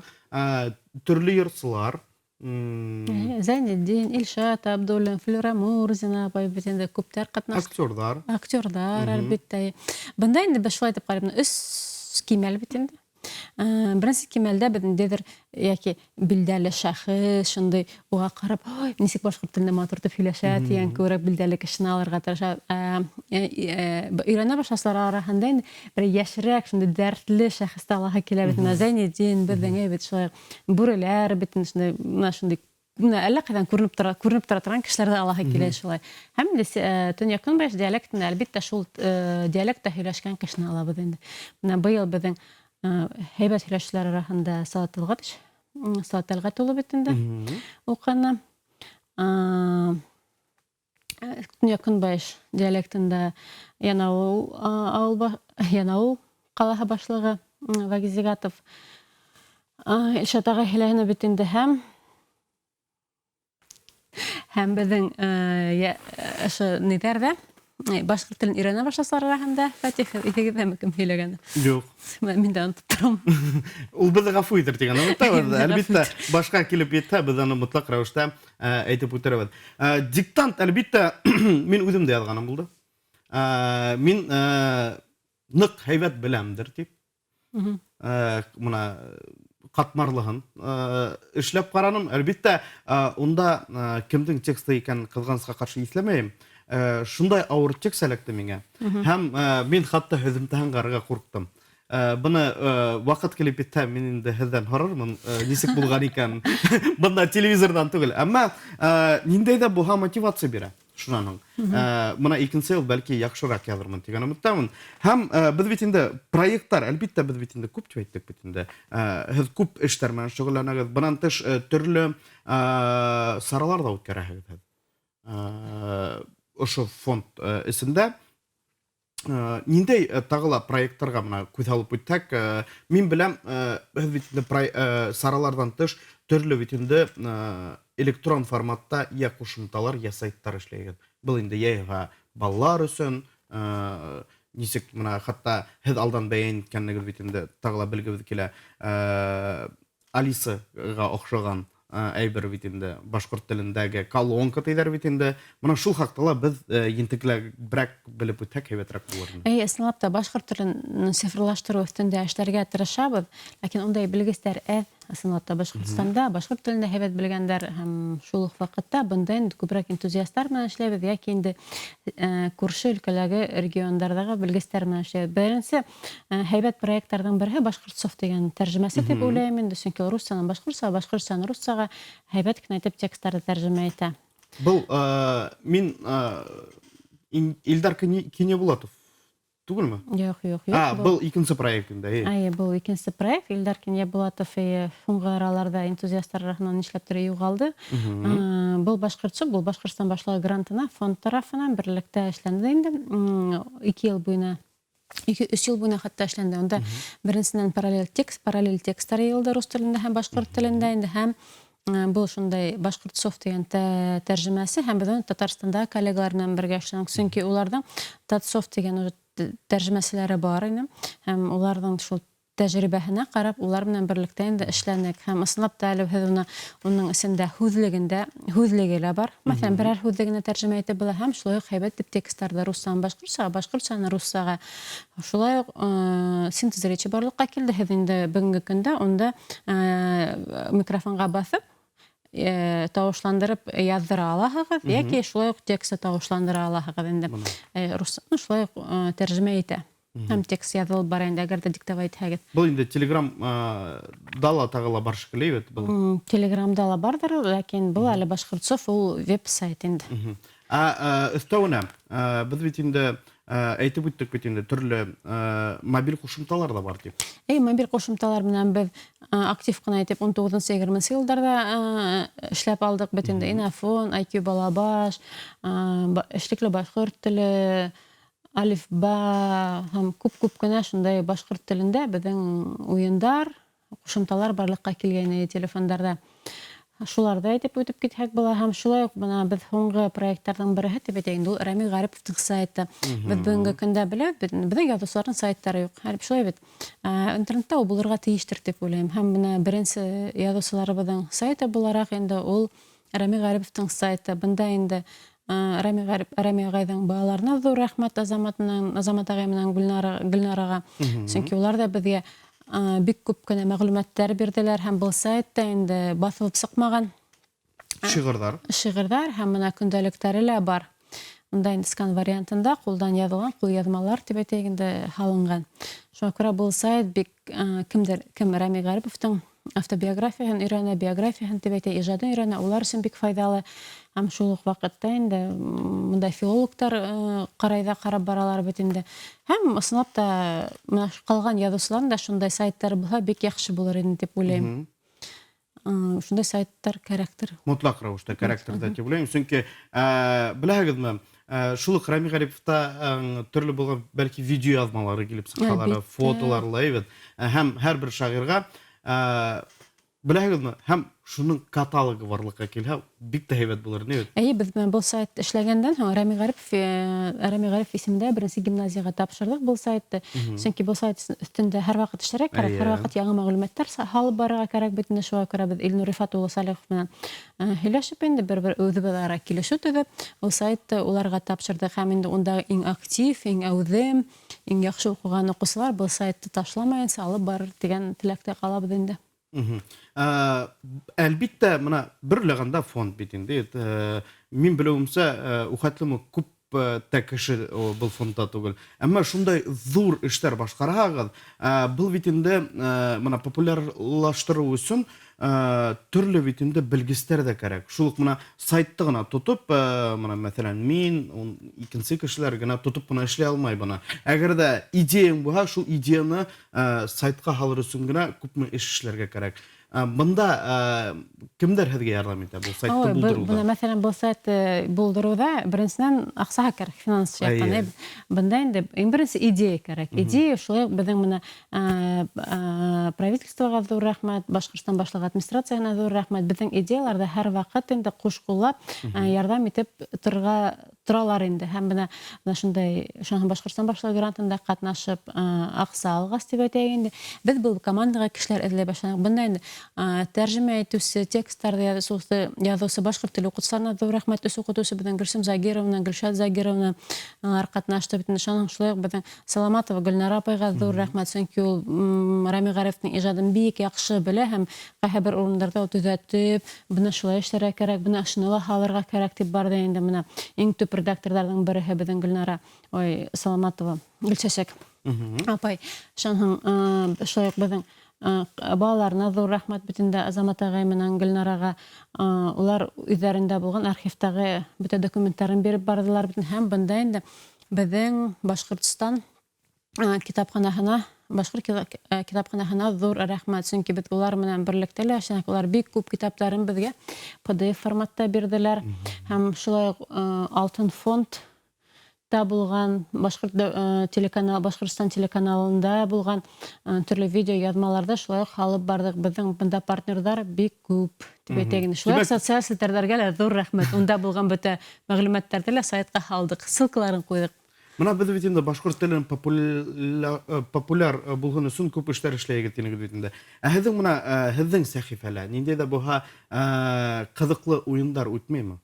Төрлө йырсылар. Зәйнетдин, Илшат Абдуллин, Флюра Мурзина апай бит инде күптәр ҡатнашты. Актерҙар. Актерҙар, әлбиттә. Бында инде беҙ шулай итеп ҡарайбыҙ. Өс кимәл бит инде. Беренсе кимәлдә беҙ ниндәйҙер йәки билдәле шәхес, шундай уға ҡарап, ой, нисек башҡорт телендә матур итеп һөйләшә тигән күберәк билдәле кешене алырға тырыша. Өйрәнә башлаусылар араһында инде бер йәшерәк, шундай дәртле шәхесте алаһы килә бит. Менә Зәйнетдин, беҙҙең бит шулай бүреләр бит инде шундай, менә шундай, менә әллә ҡайҙан күренеп тора торған кешеләрҙе алаһы килә шулай. Һәм инде төньяҡ-көнбайыш диалектында әлбиттә шул диалектта һөйләшкән кешене алабыҙ инде. Менә быйыл беҙҙең һәйбәт һөйләшүселәр араһында Салат Тәлғәтович, Салат Тәлғәт улы бит инде уҡыны. Төньяҡ-көнбайыш диалектында Янаул ҡалаһы башлығы Вагиз Зигатов. Илшат ағай һөйләһенә бит инде һәм беҙҙең ошо ниҙәр ҙә башҡорт телен өйрәнә башлаусылар араһында Фатих, иҫегеҙҙәме кем һөйләгәне? Юҡ. Мин дә онотоп торам. Ул беҙҙе ғәфү итер тигән өмөттә бар. Беҙҙе ғәфү Әлбиттә, итер. башҡа килеп етһә, беҙ аны мотлаҡ рәүештә әйтеп үтерәбеҙ. Диктант, әлбиттә, мин үҙем дә яҙғаным булды. Мин ныҡ һәйбәт беләмдер тип. Мына ҡатмарлыһын эшләп ҡараным. Әлбиттә, унда кемдең тексты икәнен ҡыҙғанысҡа ҡаршы иҫләмәйем. Шундай ауыр текст эләкте миңә. Һәм мин хатта һөҙөмтәһен ҡарарға ҡурҡтым. Быны ваҡыт килеп етһә, мин инде һеҙҙән һорармын, нисек булған икән. Бында телевизорҙан түгел. Әммә ниндәй ҙә булһа мотивация бирә шунан һуң. Бына икенсе йыл бәлки яҡшыраҡ яҙырмын тигән өмөттәмен. Һәм беҙ бит инде проекттар, әлбиттә, беҙ бит инде күп тип әйттек бит инде. Һеҙ күп эштәр менән шөғөлләнәгеҙ. Бынан тыш төрлө саралар ҙа үткәрәһегеҙ һеҙ. Ошо фонд эсендә ниндәй тағы ла проекттарға мына күҙ һалып үтһәк, мин беләм, һеҙ бит инде сараларҙан тыш төрлө бит инде электрон форматта йә ҡушымталар, йә сайттар эшләйһегеҙ. Был инде йәйға балалар өсөн, нисек мына хатта һеҙ алдан бәйән иткәнегеҙ бит инде, тағы ла белгебеҙ килә, Алисаға оҡшаған әйбер бит инде, башҡорт телендәге колонка тиҙәр бит инде. Мына шул хаҡта ла беҙ ентекләберәк белеп үтһәк, һәйбәтерәк булыр ине. Эйе, ысынлап та башҡорт телен цифрлаштырыу өҫтөндә эшләргә тырышабыҙ, ләкин ундай белгестәр әҙ. Ысынлап та Башҡортостанда башҡорт телен дә һәйбәт белгәндәр һәм шул уҡ ваҡытта бында инде күберәк энтузиастар менән эшләйбеҙ йәки инде күрше өлкәләге региондарҙағы белгестәр менән эшләйбеҙ. Беренсе һәйбәт проекттарҙың береһе Башҡортсоф тигән тәржемәсе тип уйлайым инде, сөнки ул руссанан башҡортсаға, башҡортсанан руссаға һәйбәт кенә итеп тексттарҙы тәржемә итә. Был мин Илдар Кинебулатов түгелме? Юҡ, юҡ, юҡ. А, был икенсе проект инде. Әйе, был икенсе проект. Илдар Кинебулатов һуңғы араларҙа энтузиастар араһынан нишләптер юғалды. Был Башҡортсоф, был Башҡортостан Башлығы грантына фонд тарафынан берлектә эшләнде инде. 2 йыл буйына, 2-3 йыл буйына хатта эшләнде. Унда беренсенән параллель текст, параллель тексттар йыйылды рус телендә һәм башҡорт телендә инде, һәм был шундай Башҡортсоф тигән тәржемәсе, һәм беҙ уны Татарстандағы коллегалар менән бергә эшләнек, сөнки уларҙың Татсоф тигән тәржемәселәре бар ине, һәм уларҙың шул тәжрибәһенә ҡарап улар менән берлектә инде эшләнек. Һәм ысынлап та әле һеҙ уны уның эсендә һүҙлегендә, һүҙлеге лә бар. Мәҫәлән, берәр һүҙлегенә тәржемә итеп була, һәм шулай уҡ һәйбәт тип тексттарҙы руссанан башҡортсаға, башҡортсанан руссаға. Шулай уҡ синтез речи барлыҡҡа килде. Һеҙ инде бөгөнгө көндә унда микрофонға баҫып, тауышландырып яҙҙыра алаһығыҙ, йәки шулай уҡ текстты тауышландыра алаһығыҙ инде. Рус, шулай уҡ тәржемә итә. Һәм текст яҙылып бара инде, әгәр дә диктовать итһәгеҙ. Был инде Телеграм-да ла тағы ла бар шикелле бит был. Телеграмда ла барҙыр, ләкин был әле Башҡортсоф ул веб-сайт инде. Ә өҫтәүенә, беҙ бит инде әйтеп үттек бит инде, төрлө мобиль ҡушымталар ҙа бар тип. Эй, мобиль ҡушымталар менән беҙ актив ҡына итеп ун туғыҙынсы, егерменсе йылдарҙа эшләп алдыҡ бит инде. Инофон, ай кью Балабаш, эшлекле башҡорт теле, алифба һәм күп-күп кенә шундай башҡорт телендә беҙҙең уйындар, ҡушымталар барлыҡҡа килгәйне телефондарҙа. Шуларҙы әйтеп үтеп китһәк була. Һәм шулай уҡ бына беҙ һуңғы проекттарҙың береһе тип әйтәйек инде, ул Рәми Ғариповтың сайты. Беҙ бөгөнгө көндә беләбеҙ, беҙҙең яҙыусыларҙың сайттары юҡ. Әле шулай бит. Интернетта ул булырға тейештер тип уйлайым. Һәм бына беренсе яҙыусыларыбыҙҙың сайты булараҡ инде ул Рәми Ғариповтың сайты. Бында инде Рәми Ғарип, Рәми ағайҙың балаларына ҙур рәхмәт, Азамат менән, Азамат ағай менән Гөлнараға. Сөнки улар ҙа беҙгә бик күп кенә мәғлүмәттәр бирҙеләр, һәм был сайтта инде баҫылып сыҡмаған шиғырҙар. Шиғырҙар һәм бына көндәлектәре лә бар. Унда инде скан вариантында ҡулдан яҙылған ҡулъяҙмалар тип әйтәйек инде һалынған. Шуңа күрә был сайт бик, кемдер, кем Рәми Ғариповтың автобиографияһын өйрәнә, биографияһын тип әйтә, ижадын өйрәнә, улар өсөн бик файҙалы. Һәм шул уҡ ваҡытта инде мындай филологтар ҡарай ҙа ҡарап баралар бит инде. Һәм ысынлап та бына ҡалған яҙыусыларҙың да шундай сайттары булһа бик яҡшы булыр ине тип уйлайым. Шундай сайттар кәрәктер. Мотлаҡ рәүештә кәрәктер ҙә тип уйлайым. Сөнки беләһегеҙме, шул уҡ Рәми Ғариповта төрлө булған бәлки видео яҙмалары килеп сыҡһалар, Әлбиттә. фотолар ла, әйбәт. Һәм һәр бер шағирға Беләһегеҙме? Һәм шуның каталогы барлыҡҡа килһә, бик тә һәйбәт булыр ине бит. Әйе, беҙ менә был сайт эшләгәндән һуң Рәми Ғарипов, Рәми Ғарипов исемендә беренсе гимназияға тапшырҙыҡ был сайтты. Сөнки был сайт өҫтөндә һәр ваҡыт эшләргә кәрәк, һәр ваҡыт яңы мәғлүмәттәр һалып барырға кәрәк бит инде. Шуға күрә беҙ Илнур Рифат улы Салихов менән һөйләшеп инде бер-бер үҙебеҙ ара килешеү төҙөп, ул сайтты уларға тапшырҙыҡ. Һәм инде ундағы иң актив, иң әүҙем, иң яҡшы уҡыған уҡыусылар был сайтты ташламайынса алып барыр тигән теләктә ҡалабыҙ инде. Әлбиттә, мына бер уйлағанда фонд бит инде. Мин белеүемсә, үхәтлеме күп тә кеше был фондта түгел. Әммә шундай ҙур эштәр башҡараһағыҙ, был бит инде мына популярлаштырыу өсөн төрлө бит инде белгестәр ҙә кәрәк. Шул уҡ мына сайтты ғына тотоп, мына мәҫәлән, мин, ун икенсе кешеләр генә тотоп ҡына эшләй алмай бына. Әгәр ҙә идеяң булһа, шул идеяны сайтҡа һалыр өсөн генә күпме эш эшләргә кәрәк. Бында кемдәр һеҙгә ярҙам итә был сайтты Ой, булдырыуҙа? Бына, мәҫәлән, был сайтты булдырыуҙа беренсенән аҡсаһы кәрәк, финанс яҡтан. Бында инде иң беренсе идея кәрәк. Идея шулай уҡ беҙҙең мына, правительствоға ҙур рәхмәт, Башҡортостан Башлығы администрацияһына ҙур рәхмәт. Беҙҙең идеяларҙы һәр ваҡыт инде ҡуш ҡуллап, ярҙам итеп торалар инде. Һәм бына шундай, шунан Башҡортостан Башлығы грантында ҡатнашып, аҡса алғас тип әйтәйек инде. Беҙ был командаға кешеләр эҙләй башланыҡ. Бында инде, тәржемә итеүсе, тексттарҙы яҙыусы башҡорт теле уҡытыусыларына ҙур рәхмәт. Өс уҡытыусы беҙҙең Гөлсөм Загировна, Гөлшат Загировна, алар ҡатнашты бит инде. Шуның шулай уҡ беҙҙең Саламатова Гөлнара апайға ҙур рәхмәт, сөнки ул Рәми Ғарифтың ижадын бик яҡшы белә һәм ҡайһы бер урындарҙа ул төҙәтеп, бына шулай эшләргә кәрәк, бына шуны ла һалырға кәрәк тип барҙы инде. Бына иң төп редакторҙарҙың береһе беҙҙең Гөлнара, ой, Саламатова Гөлсәсәк апай. Шунан һуң шулай уҡ беҙҙең балаларына ҙур рәхмәт бит инде Азамат ағай менән Гөлнараға. Улар үҙҙәрендә булған архивтағы бөтә документтарын биреп барҙылар бит. Һәм бында инде беҙҙең Башҡортостан китапханаһына, башҡорт китапханаһына ҙур рәхмәт, сөнки беҙ улар менән берлектә лә эшләнек. Улар бик күп китаптарын беҙгә P D F форматта бирҙеләр. Һәм шулай уҡ Алтын фонд та булған, башҡорт телеканал, Башҡортостан телеканалында булған төрлө видео яҙмаларҙы шулай уҡ алып барҙыҡ. Беҙҙең бында партнерҙар бик күп тип әйтәйек инде. Шулай уҡ социаль селтәрҙәргә лә ҙур рәхмәт. Унда булған бөтә мәғлүмәттәрҙе лә сайтҡа һалдыҡ, ссылкаларын ҡуйҙыҡ. Бына беҙ бит инде башҡорт телен популяр булһын өсөн күп эштәр эшләйек тинегеҙ бит инде. Ә һеҙҙең бына һеҙҙең сәхифәлә ниндәй ҙә булһа ҡыҙыҡлы уйындар үтмәйме?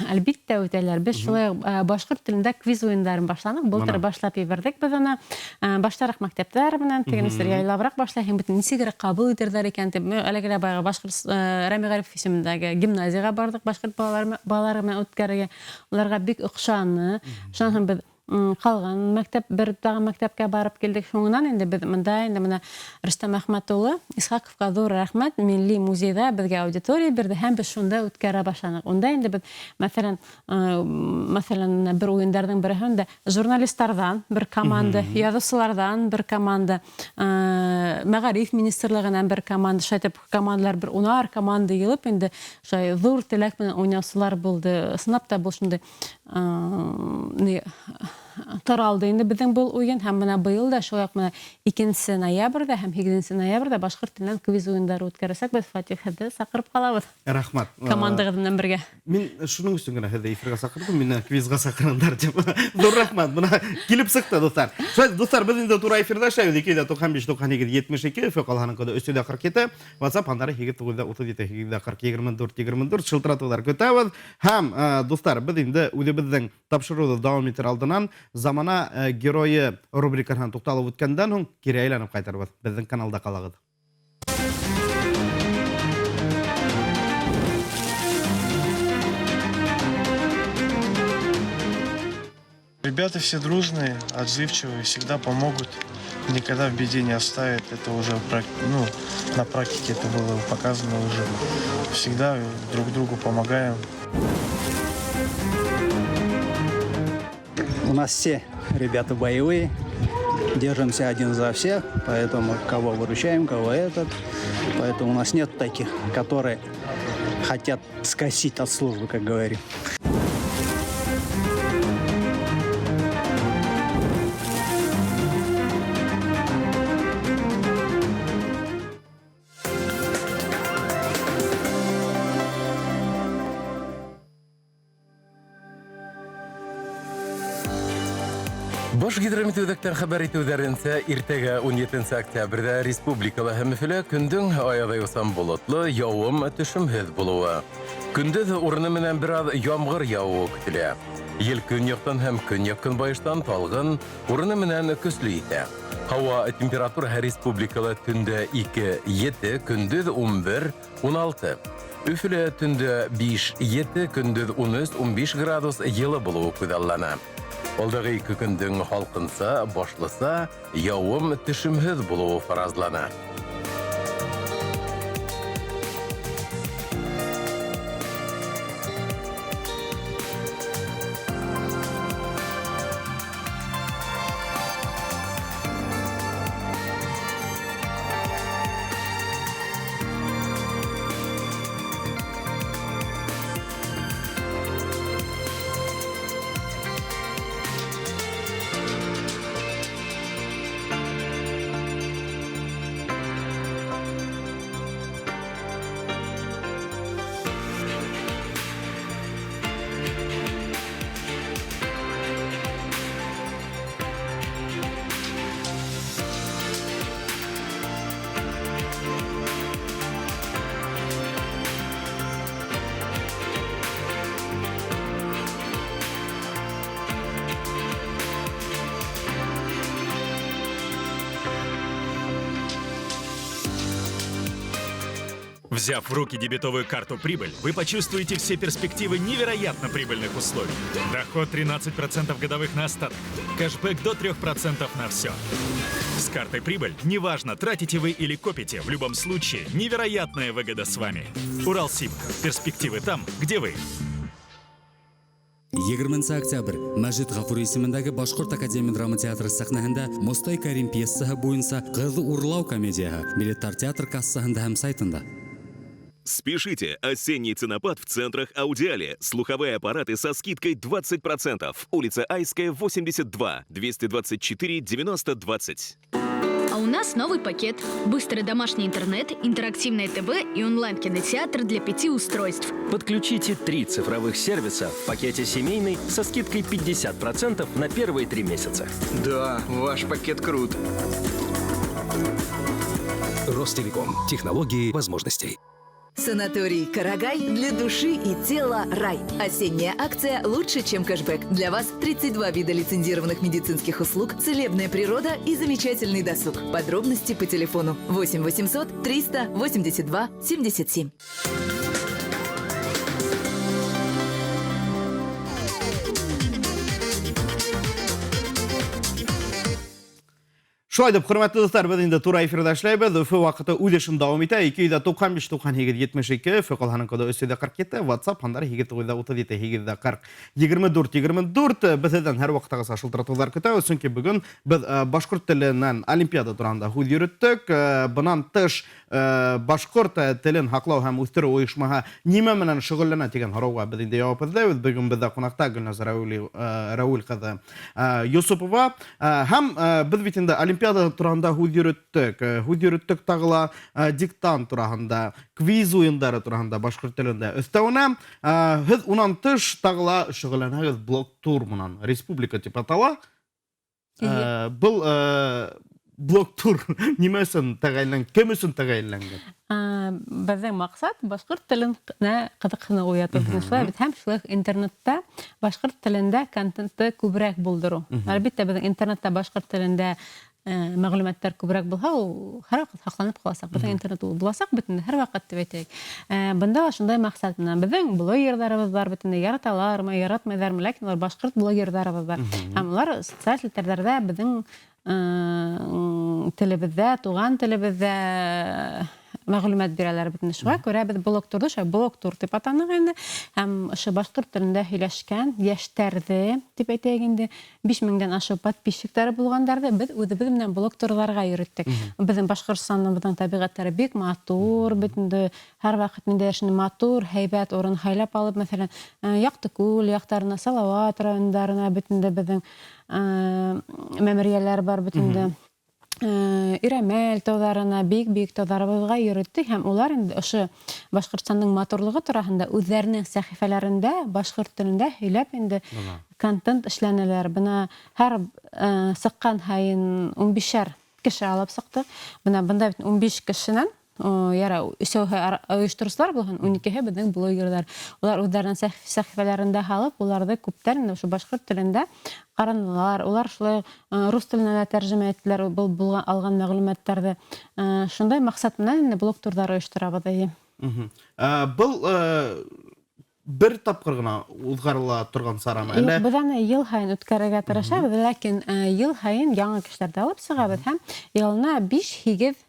Әлбиттә үтәләр. Беҙ шулай уҡ башҡорт телендә квиз уйындарын башланыҡ. Былтыр башлап ебәрҙек беҙ уны. Баштараҡ мәктәптәр менән тегенесер яйлабыраҡ башлай, һәм бит нисегерәк ҡабул итерҙәр икән тип. Мин әлеге лә баяғы башҡорт Рәми Ғарипов исемендәге гимназияға барҙыҡ, башҡорт балалары менән үткәрергә. Уларға бик оҡшаны. Шунан һуң беҙ ҡалған мәктәп, бер тағы мәктәпкә барып килдек. Шуңынан инде беҙ мында инде бына Рөстәм Әхмәт улы Исхаҡовҡа ҙур рәхмәт, Милли музейҙа беҙгә аудитория бирҙе һәм беҙ шунда үткәрә башланыҡ. Унда инде беҙ, мәҫәлән, бер уйындарҙың береһендә журналистарҙан бер команда, яҙыусыларҙан бер команда, мәғариф министрлығынан бер команда, шулай итеп командалар бер унар команда йыйылып инде шулай ҙур теләк менән уйнаусылар булды. Ысынлап та был шундай таралды инде беҙҙең был уйын. Һәм бына быйыл да шулай уҡ бына икенсе ноябрҙә һәм һигеҙенсе ноябрҙә башҡорт теленән квиз уйындары үткәрәсәкбеҙ. Фатих, һеҙҙе саҡырып ҡалабыҙ. Рәхмәт. Командағыҙ менән бергә. Мин шуның өсөн генә һеҙҙе эфирға саҡырҙым, мине квизға саҡырғандар тип. Ҙур рәхмәт. Бына килеп сыҡты, дуҫтар. Шулай, дуҫтар, беҙ инде тура эфирҙа эшләйбеҙ. Ике йөҙ туҡһан биш, туҡһан һигеҙ, етмеш ике, Өфө ҡалаһының коды өс йөҙ ҡырҡ ете, WhatsApp һандары һигеҙ туғыҙ йөҙ утыҙ ете, һигеҙ йөҙ ҡырҡ, егерме дүрт, егерме дүрт. Шылтыратыуҙар көтәбеҙ. Һәм, дуҫтар, беҙ инде үҙебеҙҙең тапшырыуҙы дауам итер алдынан Замана геройы рубрикаһынан туҡталып үткәндән һуң кире әйләнеп ҡайтырбыҙ. Беҙҙең каналда ҡалағыҙ. Ребята все дружные, отзывчивые, всегда помогут, никогда в беде не оставят. Это уже на практике это было показано уже. Всегда друг другу помогаем. У нас все ребята боевые, держимся один за всех, поэтому кого выручаем, кого этот. Поэтому у нас нет таких, которые хотят скосить от службы, как говорим. Баш гидрометеүҙәктән хәбәр итеүҙәренсә, иртәгә 17 октябрҙә республикала һәм Өфөлә көндөң аяҙ болотло, яуым төшөмһөҙ булыуы. Көндөҙ урыны менән бер аҙ ямғыр яуыуы көтөлә. Ел көньяҡтан һәм көньяҡ-көнбайыштан талғын, урыны менән көслө итә. Һауа температураһы республикала төндә 2-7, көндөҙ 11-16. Өфөлә төндә 5-7, көндөҙ 13-15 градус йылы булыуы күҙаллана. Алдағы 2 көндөң һалҡынса, башлыса, яуым төшөмһөҙ булыуы фаразлана. Взяв в руки дебетовую карту «Прибыль», вы почувствуете все перспективы невероятно прибыльных условий. Доход 13% годовых на остаток, кэшбэк до 3% на все. С картой «Прибыль» неважно, тратите вы или копите, в любом случае невероятная выгода с вами. Уралсиб. Перспективы там, где вы. 20 октябрь Мәжит Ғафури исемендәге Башҡорт академия драма театры сәхнәһендә Мостай Кәрим пьесаһы буйынса «Ҡыҙ урлау» комедияһы. Билеттар театр кассаһында һәм сайтында. Спешите! Осенний ценопад в центрах Аудиале. Слуховые аппараты со скидкой 20%. Улица Айская, 82, 224 90 20. А у нас новый пакет. Быстрый домашний интернет, интерактивное ТВ и онлайн-кинотеатр для 5 устройств. Подключите 3 цифровых сервиса в пакете «Семейный» со скидкой 50% на первые 3 месяца. Да, ваш пакет крут. Ростелеком. Технологии возможностей. Санаторий «Карагай» для души и тела рай. Осенняя акция «Лучше, чем кэшбэк». Для вас 32 вида лицензированных медицинских услуг, целебная природа и замечательный досуг. Подробности по телефону 8 800 382 77. Шулай итеп, хөрмәтле дуҫтар, беҙ инде тура эфирҙа эшләйбеҙ. Өфө ваҡыты үҙ эшен дауам итә. 295 98 72, Өфө ҡалаһының коды 347, WhatsApp һандары 8937 840 24 24. Беҙ һеҙҙән һәр ваҡыттағыса шылтыратыуҙар көтәбеҙ, сөнки бөгөн беҙ башҡорт теленән олимпиада тураһында һүҙ йөрөттөк. Бынан тыш башҡорт телен һаҡлау һәм үҫтереү ойошмаһы нимә менән шөғөлләнә тигән һорауға беҙ инде яуап эҙләйбеҙ. Бөгөн беҙҙә ҡунаҡта Гөлназ Рәүил ҡыҙы Йосопова. Һәм беҙ бит инде олимпиада тураһында һүҙ йөрөттөк. Һүҙ йөрөттөк тағы ла диктант тураһында, квиз уйындары тураһында башҡорт телендә. Өҫтәүенә һеҙ унан тыш тағы ла шөғөлләнәһегеҙ блог-тур менән. Республика тип атала. Был блог-тур нимә өсөн тәғәйенләнгән, кем өсөн тәғәйенләнгән? Беҙҙең маҡсат башҡорт теленә ҡыҙыҡһыныу уятыу. Шулай бит, һәм шулай уҡ интернетта башҡорт телендә контентты күберәк булдырыу. Әлбиттә, беҙҙең интернетта башҡорт телендә мәғлүмәттәр күберәк булһа, ул һәр ваҡыт һаҡланып ҡаласаҡ. Беҙҙең интернет ул буласаҡ бит инде, һәр ваҡыт тип әйтәйек. Бында ла шундай маҡсат менән беҙҙең блогерҙарыбыҙ бар бит инде, яраталармы, яратмайҙармы, ләкин улар башҡорт блогерҙарыбыҙ бар. Һәм улар социаль селтәрҙәрҙә беҙҙең телебеҙҙә, туған телебеҙҙә мәғлүмәт бирәләр бит инде. Шуға күрә беҙ блог-турҙы шулай блог-тур тип атаныҡ инде. Һәм ошо башҡорт телендә һөйләшкән йәштәрҙе тип әйтәйек инде, 5000-дән ашыу подписчиктары булғандарҙы беҙ үҙебеҙ менән блог-турҙарға йөрөттөк. Беҙҙең Башҡортостаныбыҙҙың тәбиғәттәре бик матур бит инде, һәр ваҡыт ниндәйҙер шундай матур, һәйбәт урын һайлап алып, мәҫәлән, Яҡтыкүл яҡтарына, Салауат райондарына бит инде беҙҙең мәмерйәләр бар бит инде. Ирәмәл тауҙарына, бейек-бейек тауҙарыбыҙға йөрөттөк һәм улар инде ошо Башҡортостандың матурлығы тураһында үҙҙәренең сәхифәләрендә башҡорт телендә һөйләп инде контент эшләнеләр. Бына һәр сыҡҡан һайын 15-әр кеше алып сыҡтыҡ. Бына бында бит 15 кешенән яра өсәүһе ойоштороусылар булһын, 12-һе беҙҙең блогерҙар. Улар үҙҙәренең сәхифәләрендә һалып, уларҙы күптәр инде ошо башҡорт телендә ҡаранылар. Улар шулай рус теленә лә тәржемә иттеләр был булған алған мәғлүмәттәрҙе. Шундай маҡсат менән инде блог турҙар ойошторабыҙ, эйе. Был бер тапҡыр ғына уҙғарыла торған сарамы? Юҡ, беҙ аны йыл һайын үткәрергә тырышабыҙ, ләкин йыл һайын яңы кешеләрҙе алып сығабыҙ һәм йылына 5-8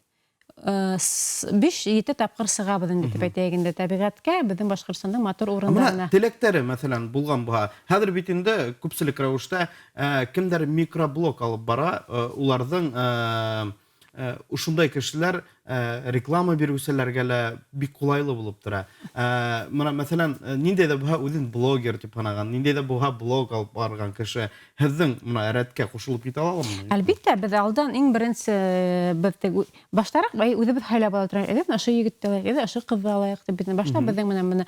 5-7 тапҡыр сығабыҙ инде тип әйтәйек инде тәбиғәткә, беҙҙең Башҡортостандың матур урындарына. Бына теләктәре, мәҫәлән, булған булһа, хәҙер бит инде күпселек рәүештә кемдәр микроблог алып бара, уларҙың ошондай кешеләр реклама биреүселәргә лә бик ҡулайлы булып тора. Мына, мәҫәлән, ниндәй ҙә булһа үҙен блогер тип һанаған, ниндәй ҙә булһа блог алып барған кеше һеҙҙең мына рәткә ҡушылып китә аламы? Әлбиттә, беҙ алдан иң беренсе беҙ баштараҡ үҙебеҙ һайлап ала торған идек, ошо егетте алайыҡ, әйҙә ошо ҡыҙҙы алайыҡ тип бит. Башта беҙҙең менән бына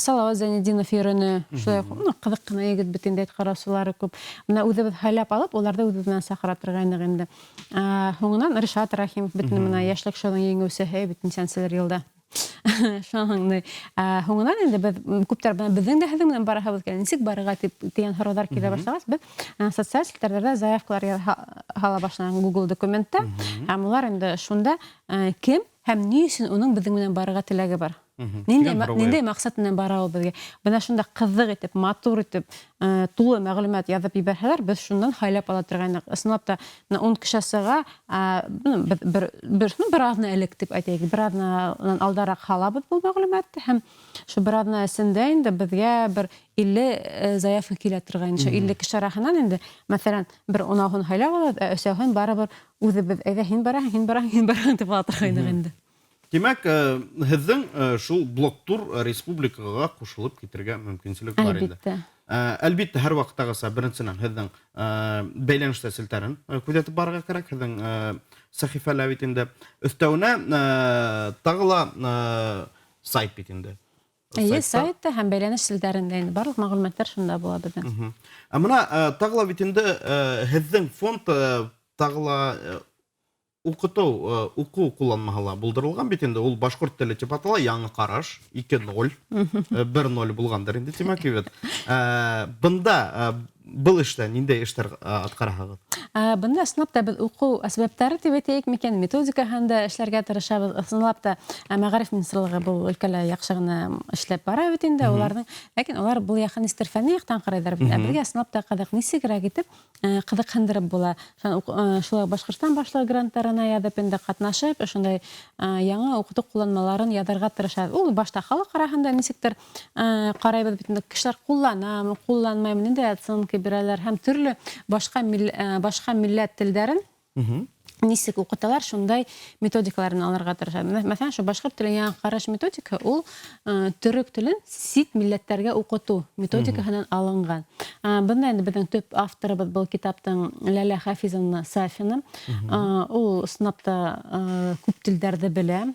Салауат Зәйнетдинов йөрөнө, шулай уҡ ҡыҙыҡ ҡына егет бит инде, ҡараусылары күп. Бына үҙебеҙ һайлап алып, уларҙы үҙебеҙ менән саҡыра торғайныҡ инде. Һуңынан Ришат Рәхимов бит бына йәшлек шоуҙың еңеүсеһе бит нисәнселер йылда. Шуның һуңынан инде беҙ күптәр бына беҙҙең дә һеҙҙең менән бараһыбыҙ килә, нисек барырға тип тигән һорауҙар килә башлағас, беҙ социаль селтәрҙәрҙә заявкалар һала башланыҡ Google документта, һәм улар инде шунда кем һәм ни өсөн уның беҙҙең менән барырға теләге бар. Ниндәй маҡсат менән бара ул беҙгә? Бына шунда ҡыҙыҡ итеп, матур итеп, тулы мәғлүмәт яҙып ебәрһәләр, беҙ шундан һайлап ала торғайныҡ. Ысынлап та, бына 10 кеше сыға, беҙ бер аҙна элек тип әйтәйек, бер аҙнанан алдараҡ һалабыҙ был мәғлүмәтте һәм шул бер аҙна эсендә инде беҙгә бер 50 заявка килә торғайны. Шул 50 кеше араһынан инде, мәҫәлән, бер унауһын һайлап алабыҙ, ә өсәүһен барыбер үҙебеҙ, әйҙә һин бараһың, һин бараһың, һин бараһың тип ала торғайныҡ инде. Тимәк, һеҙҙең шул блог-тур республикаға ҡушылып китергә мөмкинселек бар инде. Әлбиттә. Әлбиттә, һәр ваҡыттағыса беренсенән һеҙҙең бәйләнештә селтәрен күҙәтеп барырға кәрәк, һеҙҙең сәхифәлә бит инде. Өҫтәүенә тағы ла сайт бит инде. Эйе, сайтта һәм бәйләнеш селтәрендә инде барлыҡ мәғлүмәттәр шунда була беҙҙең. Ә бына тағы ла бит инде һеҙҙең фонд тағы ла уҡытыу, уҡыу ҡулланмаһы ла булдырылған бит инде, ул башҡорт теле тип атала, яңы ҡараш, 2.0, 1.0 булғандыр инде, тимәк, бит. Бында был эштә ниндәй эштәр атҡараһығыҙ? Бында ысынлап та беҙ уҡыу әсбаптары тип әйтәйек микән, методикаһында эшләргә тырышабыҙ. Ысынлап та мәғариф министрлығы был өлкәлә яҡшы ғына эшләп бара бит инде уларҙың, ләкин улар был яҡын нисектер фәнни яҡтан ҡарайҙар. Ә беҙгә ысынлап та ҡыҙыҡ, нисегерәк итеп ҡыҙыҡһындырып була. Шулай Башҡортостан башлығы гранттарына яҙып инде ҡатнашып, ошондай яңы уҡытыу ҡулланмаларын яҙырға тырышабыҙ. Ул башта халыҡ араһында нисектер ҡарайбыҙ бит инде, кешеләр ҡулланамы, ҡулланмаймы, ниндәй оценка бирәләр һәм төрлө башҡа милләт телдәрен нисек уҡыталар, шундай методикаларын алырға тырышабыҙ. Мәҫәлән, шул башҡорт телен яңы ҡараш методика, ул төрөк телен сит милләттәргә уҡытыу методикаһынан алынған. Бында инде беҙҙең төп авторыбыҙ был китаптың Ләлә Хафизовна Сафина. Ул ысынлап та күп телдәрҙе белә,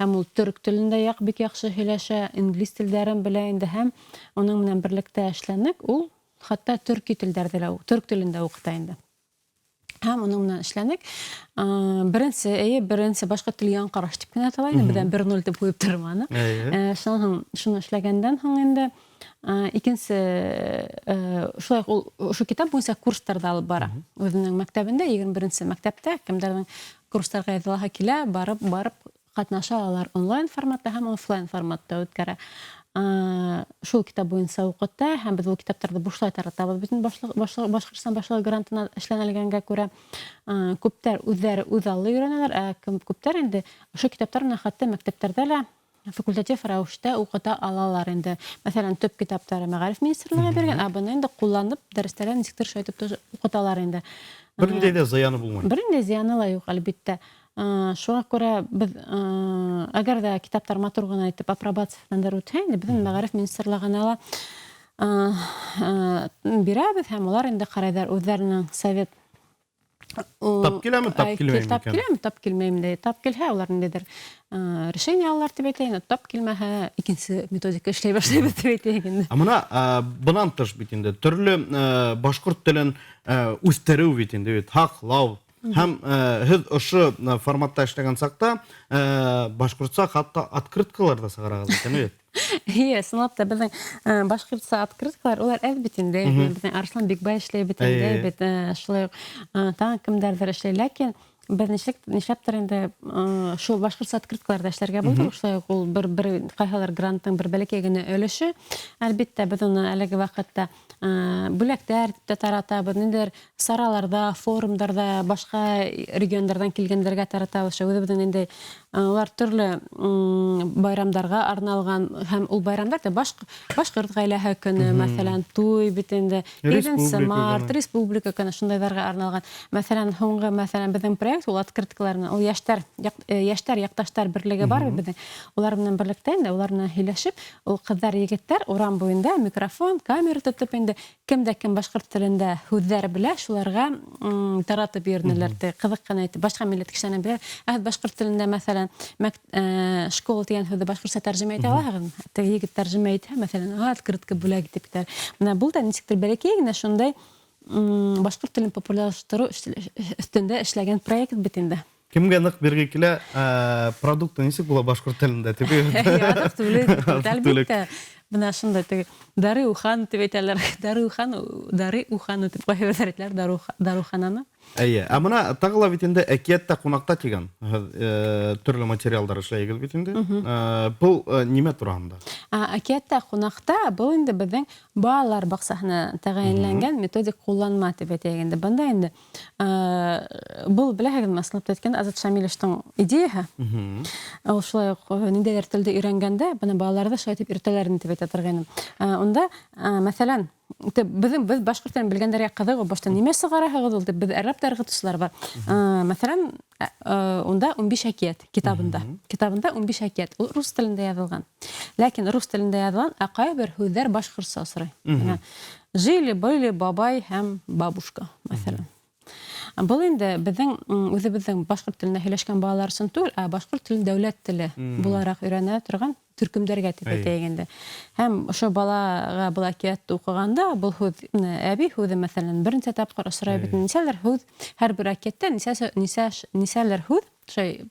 һәм ул төрөк телендә бик яҡшы һөйләшә, инглиз телдәрен белә инде, һәм уның менән берлектә эшләнек, ул хатта төрки телдәрҙе лә, төрк телендә уҡыта инде. Һәм уның менән эшләнек. Беренсе, эйе, беренсе башҡорт теле яңы ҡараш тип кенә атала инде, беҙҙән 1.0 тип ҡуйып торманыҡ. Шунан һуң, шуны эшләгәндән һуң инде, икенсе, шулай уҡ ул ошо китап буйынса курстар ҙа алып бара. Үҙенең мәктәбендә, егерме беренсе мәктәптә кемдәрҙең курстарға яҙылаһы килә, барып ҡатнаша алар онлайн форматта һәм офлайн форматта үткәрә. Шул китап буйынса уҡыта, һәм беҙ ул китаптарҙы бушлай таратабыҙ. Бөтөн Башҡортостан башлығы грантына эшләнелгәнгә күрә, күптәр үҙҙәре үҙ аллы өйрәнәләр, ә күптәр инде ошо китаптар менән хатта мәктәптәрҙә лә факультатив рәүештә уҡыта алалар инде. Мәҫәлән, төп китаптары Мәғариф министрлығы биргән, ә быны инде ҡулланып дәрестәрҙә нисектер шулай итеп тоже уҡыталар инде. Бер ниндәй ҙә зыяны булмай. Бер ниндәй зыяны ла юҡ, әлбиттә. Шуға күрә беҙ, әгәр ҙә китаптар матур ғына итеп апробациядан үтһә, инде беҙҙең Мәғариф министрлығына ла, бирәбеҙ, һәм улар инде ҡарайҙар үҙҙәренең совет Тап киләме, тап килмәйме? Тап киләме, тап килмәйме дә. Тап килһә, улар ниндәйҙер решение алалар тип әйтәйем, тап килмәһә, икенсе методика эшләй башлайбыҙ тип әйтәйек инде. Ә мына бынан тыш бит инде төрлө башҡорт телен үҫтереү бит инде бит, һаҡлау. Һәм һеҙ ошо форматта эшләгән саҡта башҡортса хатта открыткалар ҙа сығарағыҙ икән бит. Эйе, ысынлап та беҙҙең башҡортса открыткалар улар әҙ бит инде. Беҙҙең Арыслан Бикбай эшләй бит инде, бит шулай уҡ тағы кемдәрҙер эшләй, ләкин беҙ ничек нишләптер инде шул башҡортса открыткаларҙа эшләргә булдыҡ. Шулай уҡ ул бер бер ҡайһылыр гранттың бер бәләкәй генә өлөшө. Әлбиттә, беҙ уны әлеге ваҡытта бүләктәр итеп тә таратабыҙ, ниндәйҙер сараларҙа, форумдарҙа, башҡа региондарҙан килгәндәргә таратабыҙ. Шул үҙебеҙҙең ниндәй улар төрлө байрамдарға арналған, һәм ул байрамдар да башҡорт ғаиләһе көнө, мәҫәлән, туй бит инде, 7 март, республика көнө, шундайҙарға арналған. Мәҫәлән, һуңғы, мәҫәлән, беҙҙең проект ул открыткалар менән, ул йәштәр, йәштәр яҡташтар берлеге бар беҙҙең. Улар менән берлектә инде, улар менән һөйләшеп, ул ҡыҙҙар, егеттәр урам буйында микрофон, камера тотоп инде, кем дә кем башҡорт телендә һүҙҙәр белә, шуларға таратып йөрөнөләр. Ҡыҙыҡ ҡына итеп, башҡа милләт кешеләренән белә. Ә башҡорт телендә, мәҫәлән, школа тигән һүҙҙе башҡортса тәржемә итә алаһығыҙмы? Теге егет тәржемә итһә, мәҫәлән, открытка бүләк итеп китәр. Бына был да нисектер бәләкәй генә шундай башҡорт телен популярлаштырыу өҫтөндә эшләгән проект бит инде. Кемгә ныҡ бирге килә, продукты нисек була башҡорт телендә тип? Аҙыҡ-түлек, әлбиттә. Бына шундай теге дарыухан тип әйтәләр. Дарыухан, дарыуханы тип ҡайһы берҙәр әйтәләр, дарыухананы. Эйе, ә бына тағы ла бит инде әкиәттә ҡунаҡта тигән төрлө материалдар эшләйегеҙ бит инде. Был нимә тураһында? Әкиәттә ҡунаҡта был инде беҙҙең балалар баҡсаһына тәғәйенләнгән методик ҡулланма тип әйтәйек инде. Бында инде был беләһегеҙме, ысынлап та әйткәндә, Азат Шамилевичтың идеяһы. Ул шулай уҡ ниндәйҙер телде өйрәнгәндә, бына балаларҙы шулай итеп өйрәтәләр инде тип әйтә торғайным. Унда, мәҫәлән, беҙ башҡорт телен белгәндәргә ҡыҙыҡ, башта нимә сығараһығыҙ ул тип беҙ әрләп тә ырғытыусылар бар. Мәҫәлән, унда 15 әкиәт китабында. Китабында 15 әкиәт. Ул рус телендә яҙылған. Ләкин рус телендә яҙылған, ә ҡайһы бер һүҙҙәр башҡортса осрай. Жили, были, бабай һәм бабушка, мәҫәлән. Был инде беҙҙең үҙебеҙҙең башҡорт телендә һөйләшкән балалар өсөн түгел, ә башҡорт телен дәүләт теле булараҡ өйрәнә торған төркөмдәргә тип әйтәйек инде. Һәм ошо балаға был әкиәтте уҡығанда, был һүҙ, әбей һүҙе, мәҫәлән, бер нисә тапҡыр осрай бит. Нисәлер һүҙ, һәр бер әкиәттә нисәлер һүҙ шулай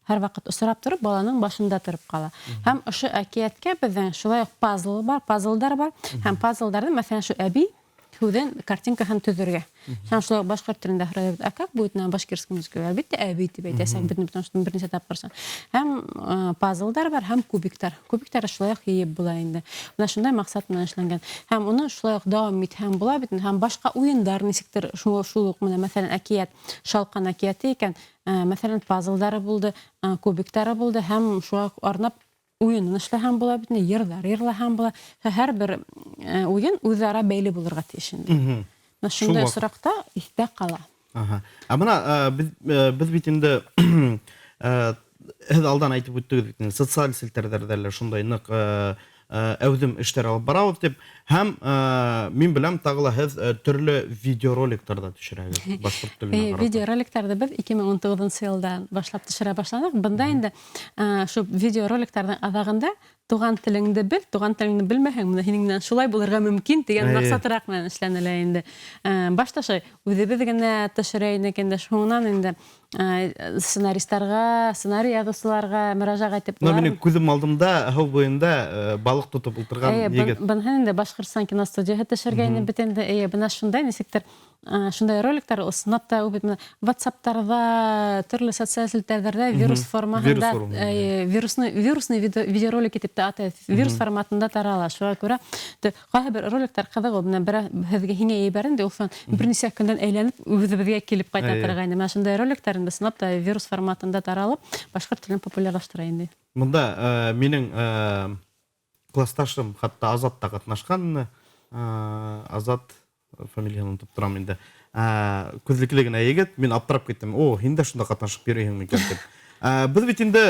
һәр ваҡыт осрап тороп, баланың башында тороп ҡала. Һәм ошо әкиәткә беҙҙең шулай уҡ пазл бар, пазлдар бар. Һәм пазлдарҙы, мәҫәлән, шул әбей һүҙен картинкаһын төҙөргә. Һәм шулай уҡ башҡорт телендә һорайбыҙ, а как будет на башкирском языке? Әлбиттә, әбей тип әйтәсәк, беҙ потому что бер нисә тапҡырсан. Һәм пазлдар бар, һәм кубиктар. Кубиктар шулай уҡ йыйып була инде. Бына шундай маҡсат менән эшләнгән. Һәм уны шулай уҡ дауам итһәң була бит. Һәм башҡа уйындар нисектер шул уҡ менә, мәҫәлән, әкиәт, шалҡан әкиәте икән, мәҫәлән, пазлдары булды, кубиктары булды, һәм шуға арнап уйынын эшләһәң була бит, йырҙар йырлаһаң була. Һәр бер уйын үҙ-ара бәйле булырға тейеш инде. Бына шундай осраҡта иҫтә ҡала. Ә бына беҙ бит инде һеҙ алдан әйтеп үттегеҙ бит инде, социаль селтәрҙәрҙә лә шундай ныҡ әүҙем эштәр алып барабыҙ тип. Һәм мин беләм, тағы ла һеҙ төрлө видеороликтар ҙа төшөрәгеҙ башҡорт теленә ҡарата. Видеороликтарҙы беҙ 2019 йылдан башлап төшөрә башланыҡ. Бында инде шул видеороликтарҙың аҙағында туған телеңде бел, туған телеңде белмәһәң, бына һинең менән шулай булырға мөмкин тигән маҡсатыраҡ менән эшләнелә инде. Башта шулай үҙебеҙ генә төшөрә инек инде, шунан инде сценаристарға, сценарий яҙыусыларға мөрәжәғәт итеп. Бына минең күҙем алдымда һыу буйында балыҡ тотоп ултырған егет. Быныһын инде Башҡортостан киностудияһы төшөргәйне бит инде. Эйе, бына шундай нисектер шундай роликтар ысынлап та бит бына WhatsApp-тарҙа, төрлө социаль селтәрҙәрҙә вирус формаһында, вирусный видеоролик итеп тә атай, вирус форматында тарала. Шуға күрә ҡайһы бер роликтар ҡыҙыҡ, ул бына бер һеҙгә һиңә ебәрен дә, ул бер нисә көндән әйләнеп үҙебеҙгә килеп ҡайта торғайны. Бына шундай роликтар инде ысынлап та вирус форматында таралып, башҡорт телен популярлаштыра инде. Бында минең классташым хатта Азат та ҡатнашҡан. Азат фамилияһын онотоп торам инде. Күҙлекле генә егет, мин аптырап киттем. О, һин дә шунда ҡатнашып йөрөйһөң микән тип. Беҙ бит инде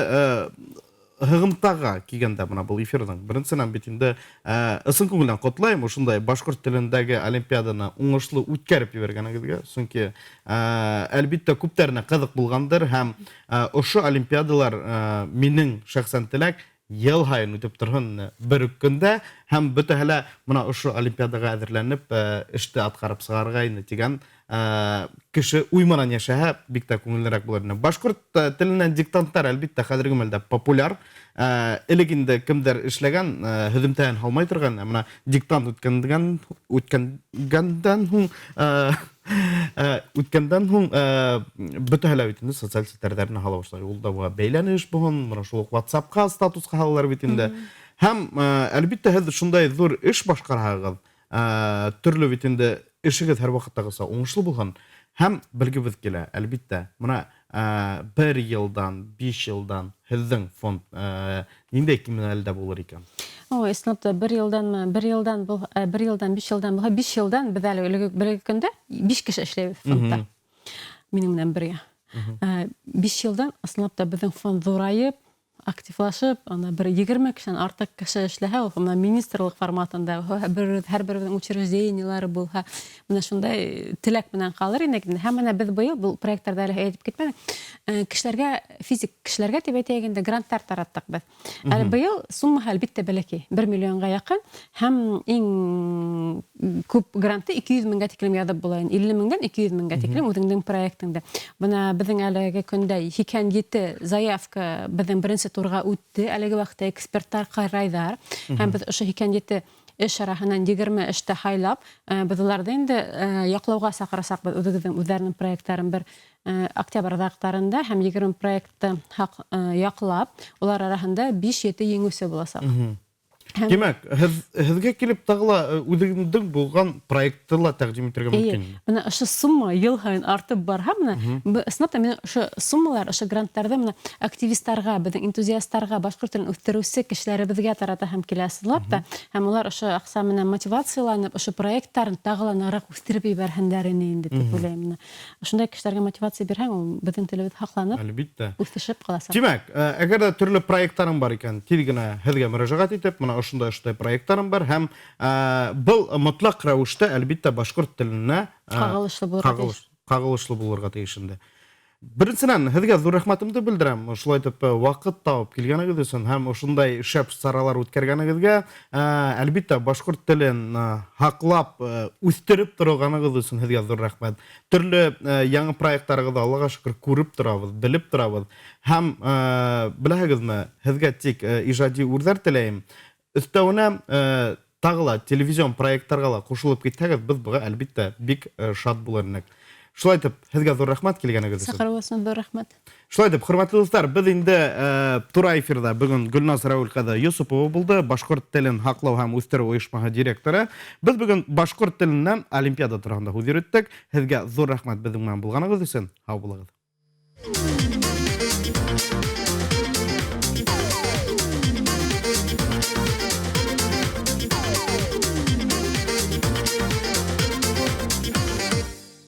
Һығымтаға килгәндә, бына был эфирҙың беренсенән бит инде ысын күңелдән ҡотлайым ошондай башҡорт телендәге олимпиаданы уңышлы үткәреп ебәргәнегеҙгә, сөнки әлбиттә күптәренә ҡыҙыҡ булғандыр, һәм ошо олимпиадалар минең шәхсән теләк йыл һайын үтеп торһон бер үк көндә, һәм бөтәһе лә бына ошо олимпиадаға әҙерләнеп эште атҡарып сығарырға инде тигән кеше уй менән йәшәһә, бик тә күңеллерәк булыр ине. Башҡорт теленән диктанттар, әлбиттә, хәҙерге мәлдә популяр. Элек инде кемдер эшләгән, һөҙөмтәһен һалмай торған, ә бына диктант үткәндән үткәндән һуң үткәндән һуң бөтәһе лә бит инде социаль селтәрҙәренә һала башлай. Ул да буға бәйләнеш булһын, бына шул уҡ WhatsApp-ҡа статусҡа һалалар бит инде. Һәм әлбиттә, һеҙ шундай ҙур эш башҡарһағыҙ, төрлө бит инде эшегеҙ һәр ваҡыттағыса уңышлы булһын. Һәм белгебеҙ килә, әлбиттә, бына бер йылдан, 5 йылдан һеҙҙең фонд ниндәй кимәлдә булыр икән? Ой, ысынлап та, бер йылданмы, бер йылдан был, бер йылдан, 5 йылдан булһа, 5 йылдан беҙ әле бер көндә 5 кеше эшләйбеҙ фондта. Минең менән бергә. 5 йылдан ысынлап та беҙҙең фонд ҙурайып, активлашып, ана бер 20 кешенән артыҡ кеше эшләһә, ул бына министрлыҡ форматында, һәр беребеҙҙең учреждениелары булһа, бына шундай теләк менән ҡалыр инек. Һәм бына беҙ быйыл был проекттарҙа әле әйтеп китмәнек. Кешеләргә, физик кешеләргә тип әйтәйек инде, гранттар тараттыҡ беҙ. Әле быйыл суммаһы әлбиттә бәләкәй, 1 миллионға яҡын, һәм иң күп грантты 200 меңгә тиклем яҙып була инде. 50 меңдән 200 меңгә тиклем үҙеңдең проектыңды. Бына беҙҙең әлеге көндә 87 заявка беҙҙең беренсе турға үтте. Әлеге ваҡытта эксперттар ҡарайҙар. Һәм беҙ ошо 87 эш араһынан 20 эште һайлап, беҙ уларҙы инде яҡлауға саҡырасаҡбыҙ үҙебеҙҙең үҙҙәренең проекттарын бер октябрь аҙаҡтарында, һәм 20 проектты яҡлап, улар араһында 5-7 еңеүсе буласаҡ. Тимәк, һеҙгә килеп тағы ла үҙегеҙҙең булған проектты ла тәҡдим итергә мөмкин. Бына ошо сумма йыл һайын артып барһа, бына ысынлап та мин ошо суммалар, ошо гранттарҙы бына активистарға, беҙҙең энтузиастарға, башҡорт телен үҫтереүсе кешеләребеҙгә таратаһым килә ысынлап та. Һәм улар ошо аҡса менән мотивацияланып, ошо проекттарын тағы ла нығыраҡ үҫтереп ебәрһендәр ине инде тип уйлайым. Бына ошондай кешеләргә мотивация бирһәң, ул беҙҙең телебеҙ һаҡланып, әлбиттә, үҫешеп ҡаласаҡ. Тимәк, әгәр ҙә төрлө проекттарың бар икән, тиҙ генә һеҙгә мөрәжәғәт итеп, бына ошондай проекттарым бар, һәм был мотлаҡ рәүештә әлбиттә башҡорт теленә ҡағылышлы булырға тейеш. Ҡағылышлы булырға тейеш инде. Беренсенән, һеҙгә ҙур рәхмәтемде белдерәм. Ошолай итеп ваҡыт табып килгәнегеҙ өсөн һәм ошондай шәп саралар үткәргәнегеҙгә, әлбиттә, башҡорт телен һаҡлап, үҫтереп торғанығыҙ өсөн һеҙгә ҙур рәхмәт. Төрлө яңы проекттарығыҙҙы Аллаға шөкөр күреп торабыҙ, белеп торабыҙ. Һәм беләһегеҙме, һеҙгә тик ижади үрҙәр теләйем. Өҫтәүенә тағы ла телевизион проекттарға ла ҡушылып китһәгеҙ, беҙ быға әлбиттә бик шат булыр инек. Шулай итеп, һеҙгә ҙур рәхмәт килгәнегеҙ өсөн. Саҡырыу өсөн ҙур рәхмәт. Шулай итеп, хөрмәтле дуҫтар, беҙ инде тура эфирҙа бөгөн Гөлназ Рәүил ҡыҙы Йосопова булды, башҡорт телен һаҡлау һәм үҫтереү ойошмаһы директоры. Беҙ бөгөн башҡорт теленән олимпиада тураһында һүҙ йөрөттөк. Һеҙгә ҙур рәхмәт беҙҙең менән булғанығыҙ өсөн. Һау булығыҙ.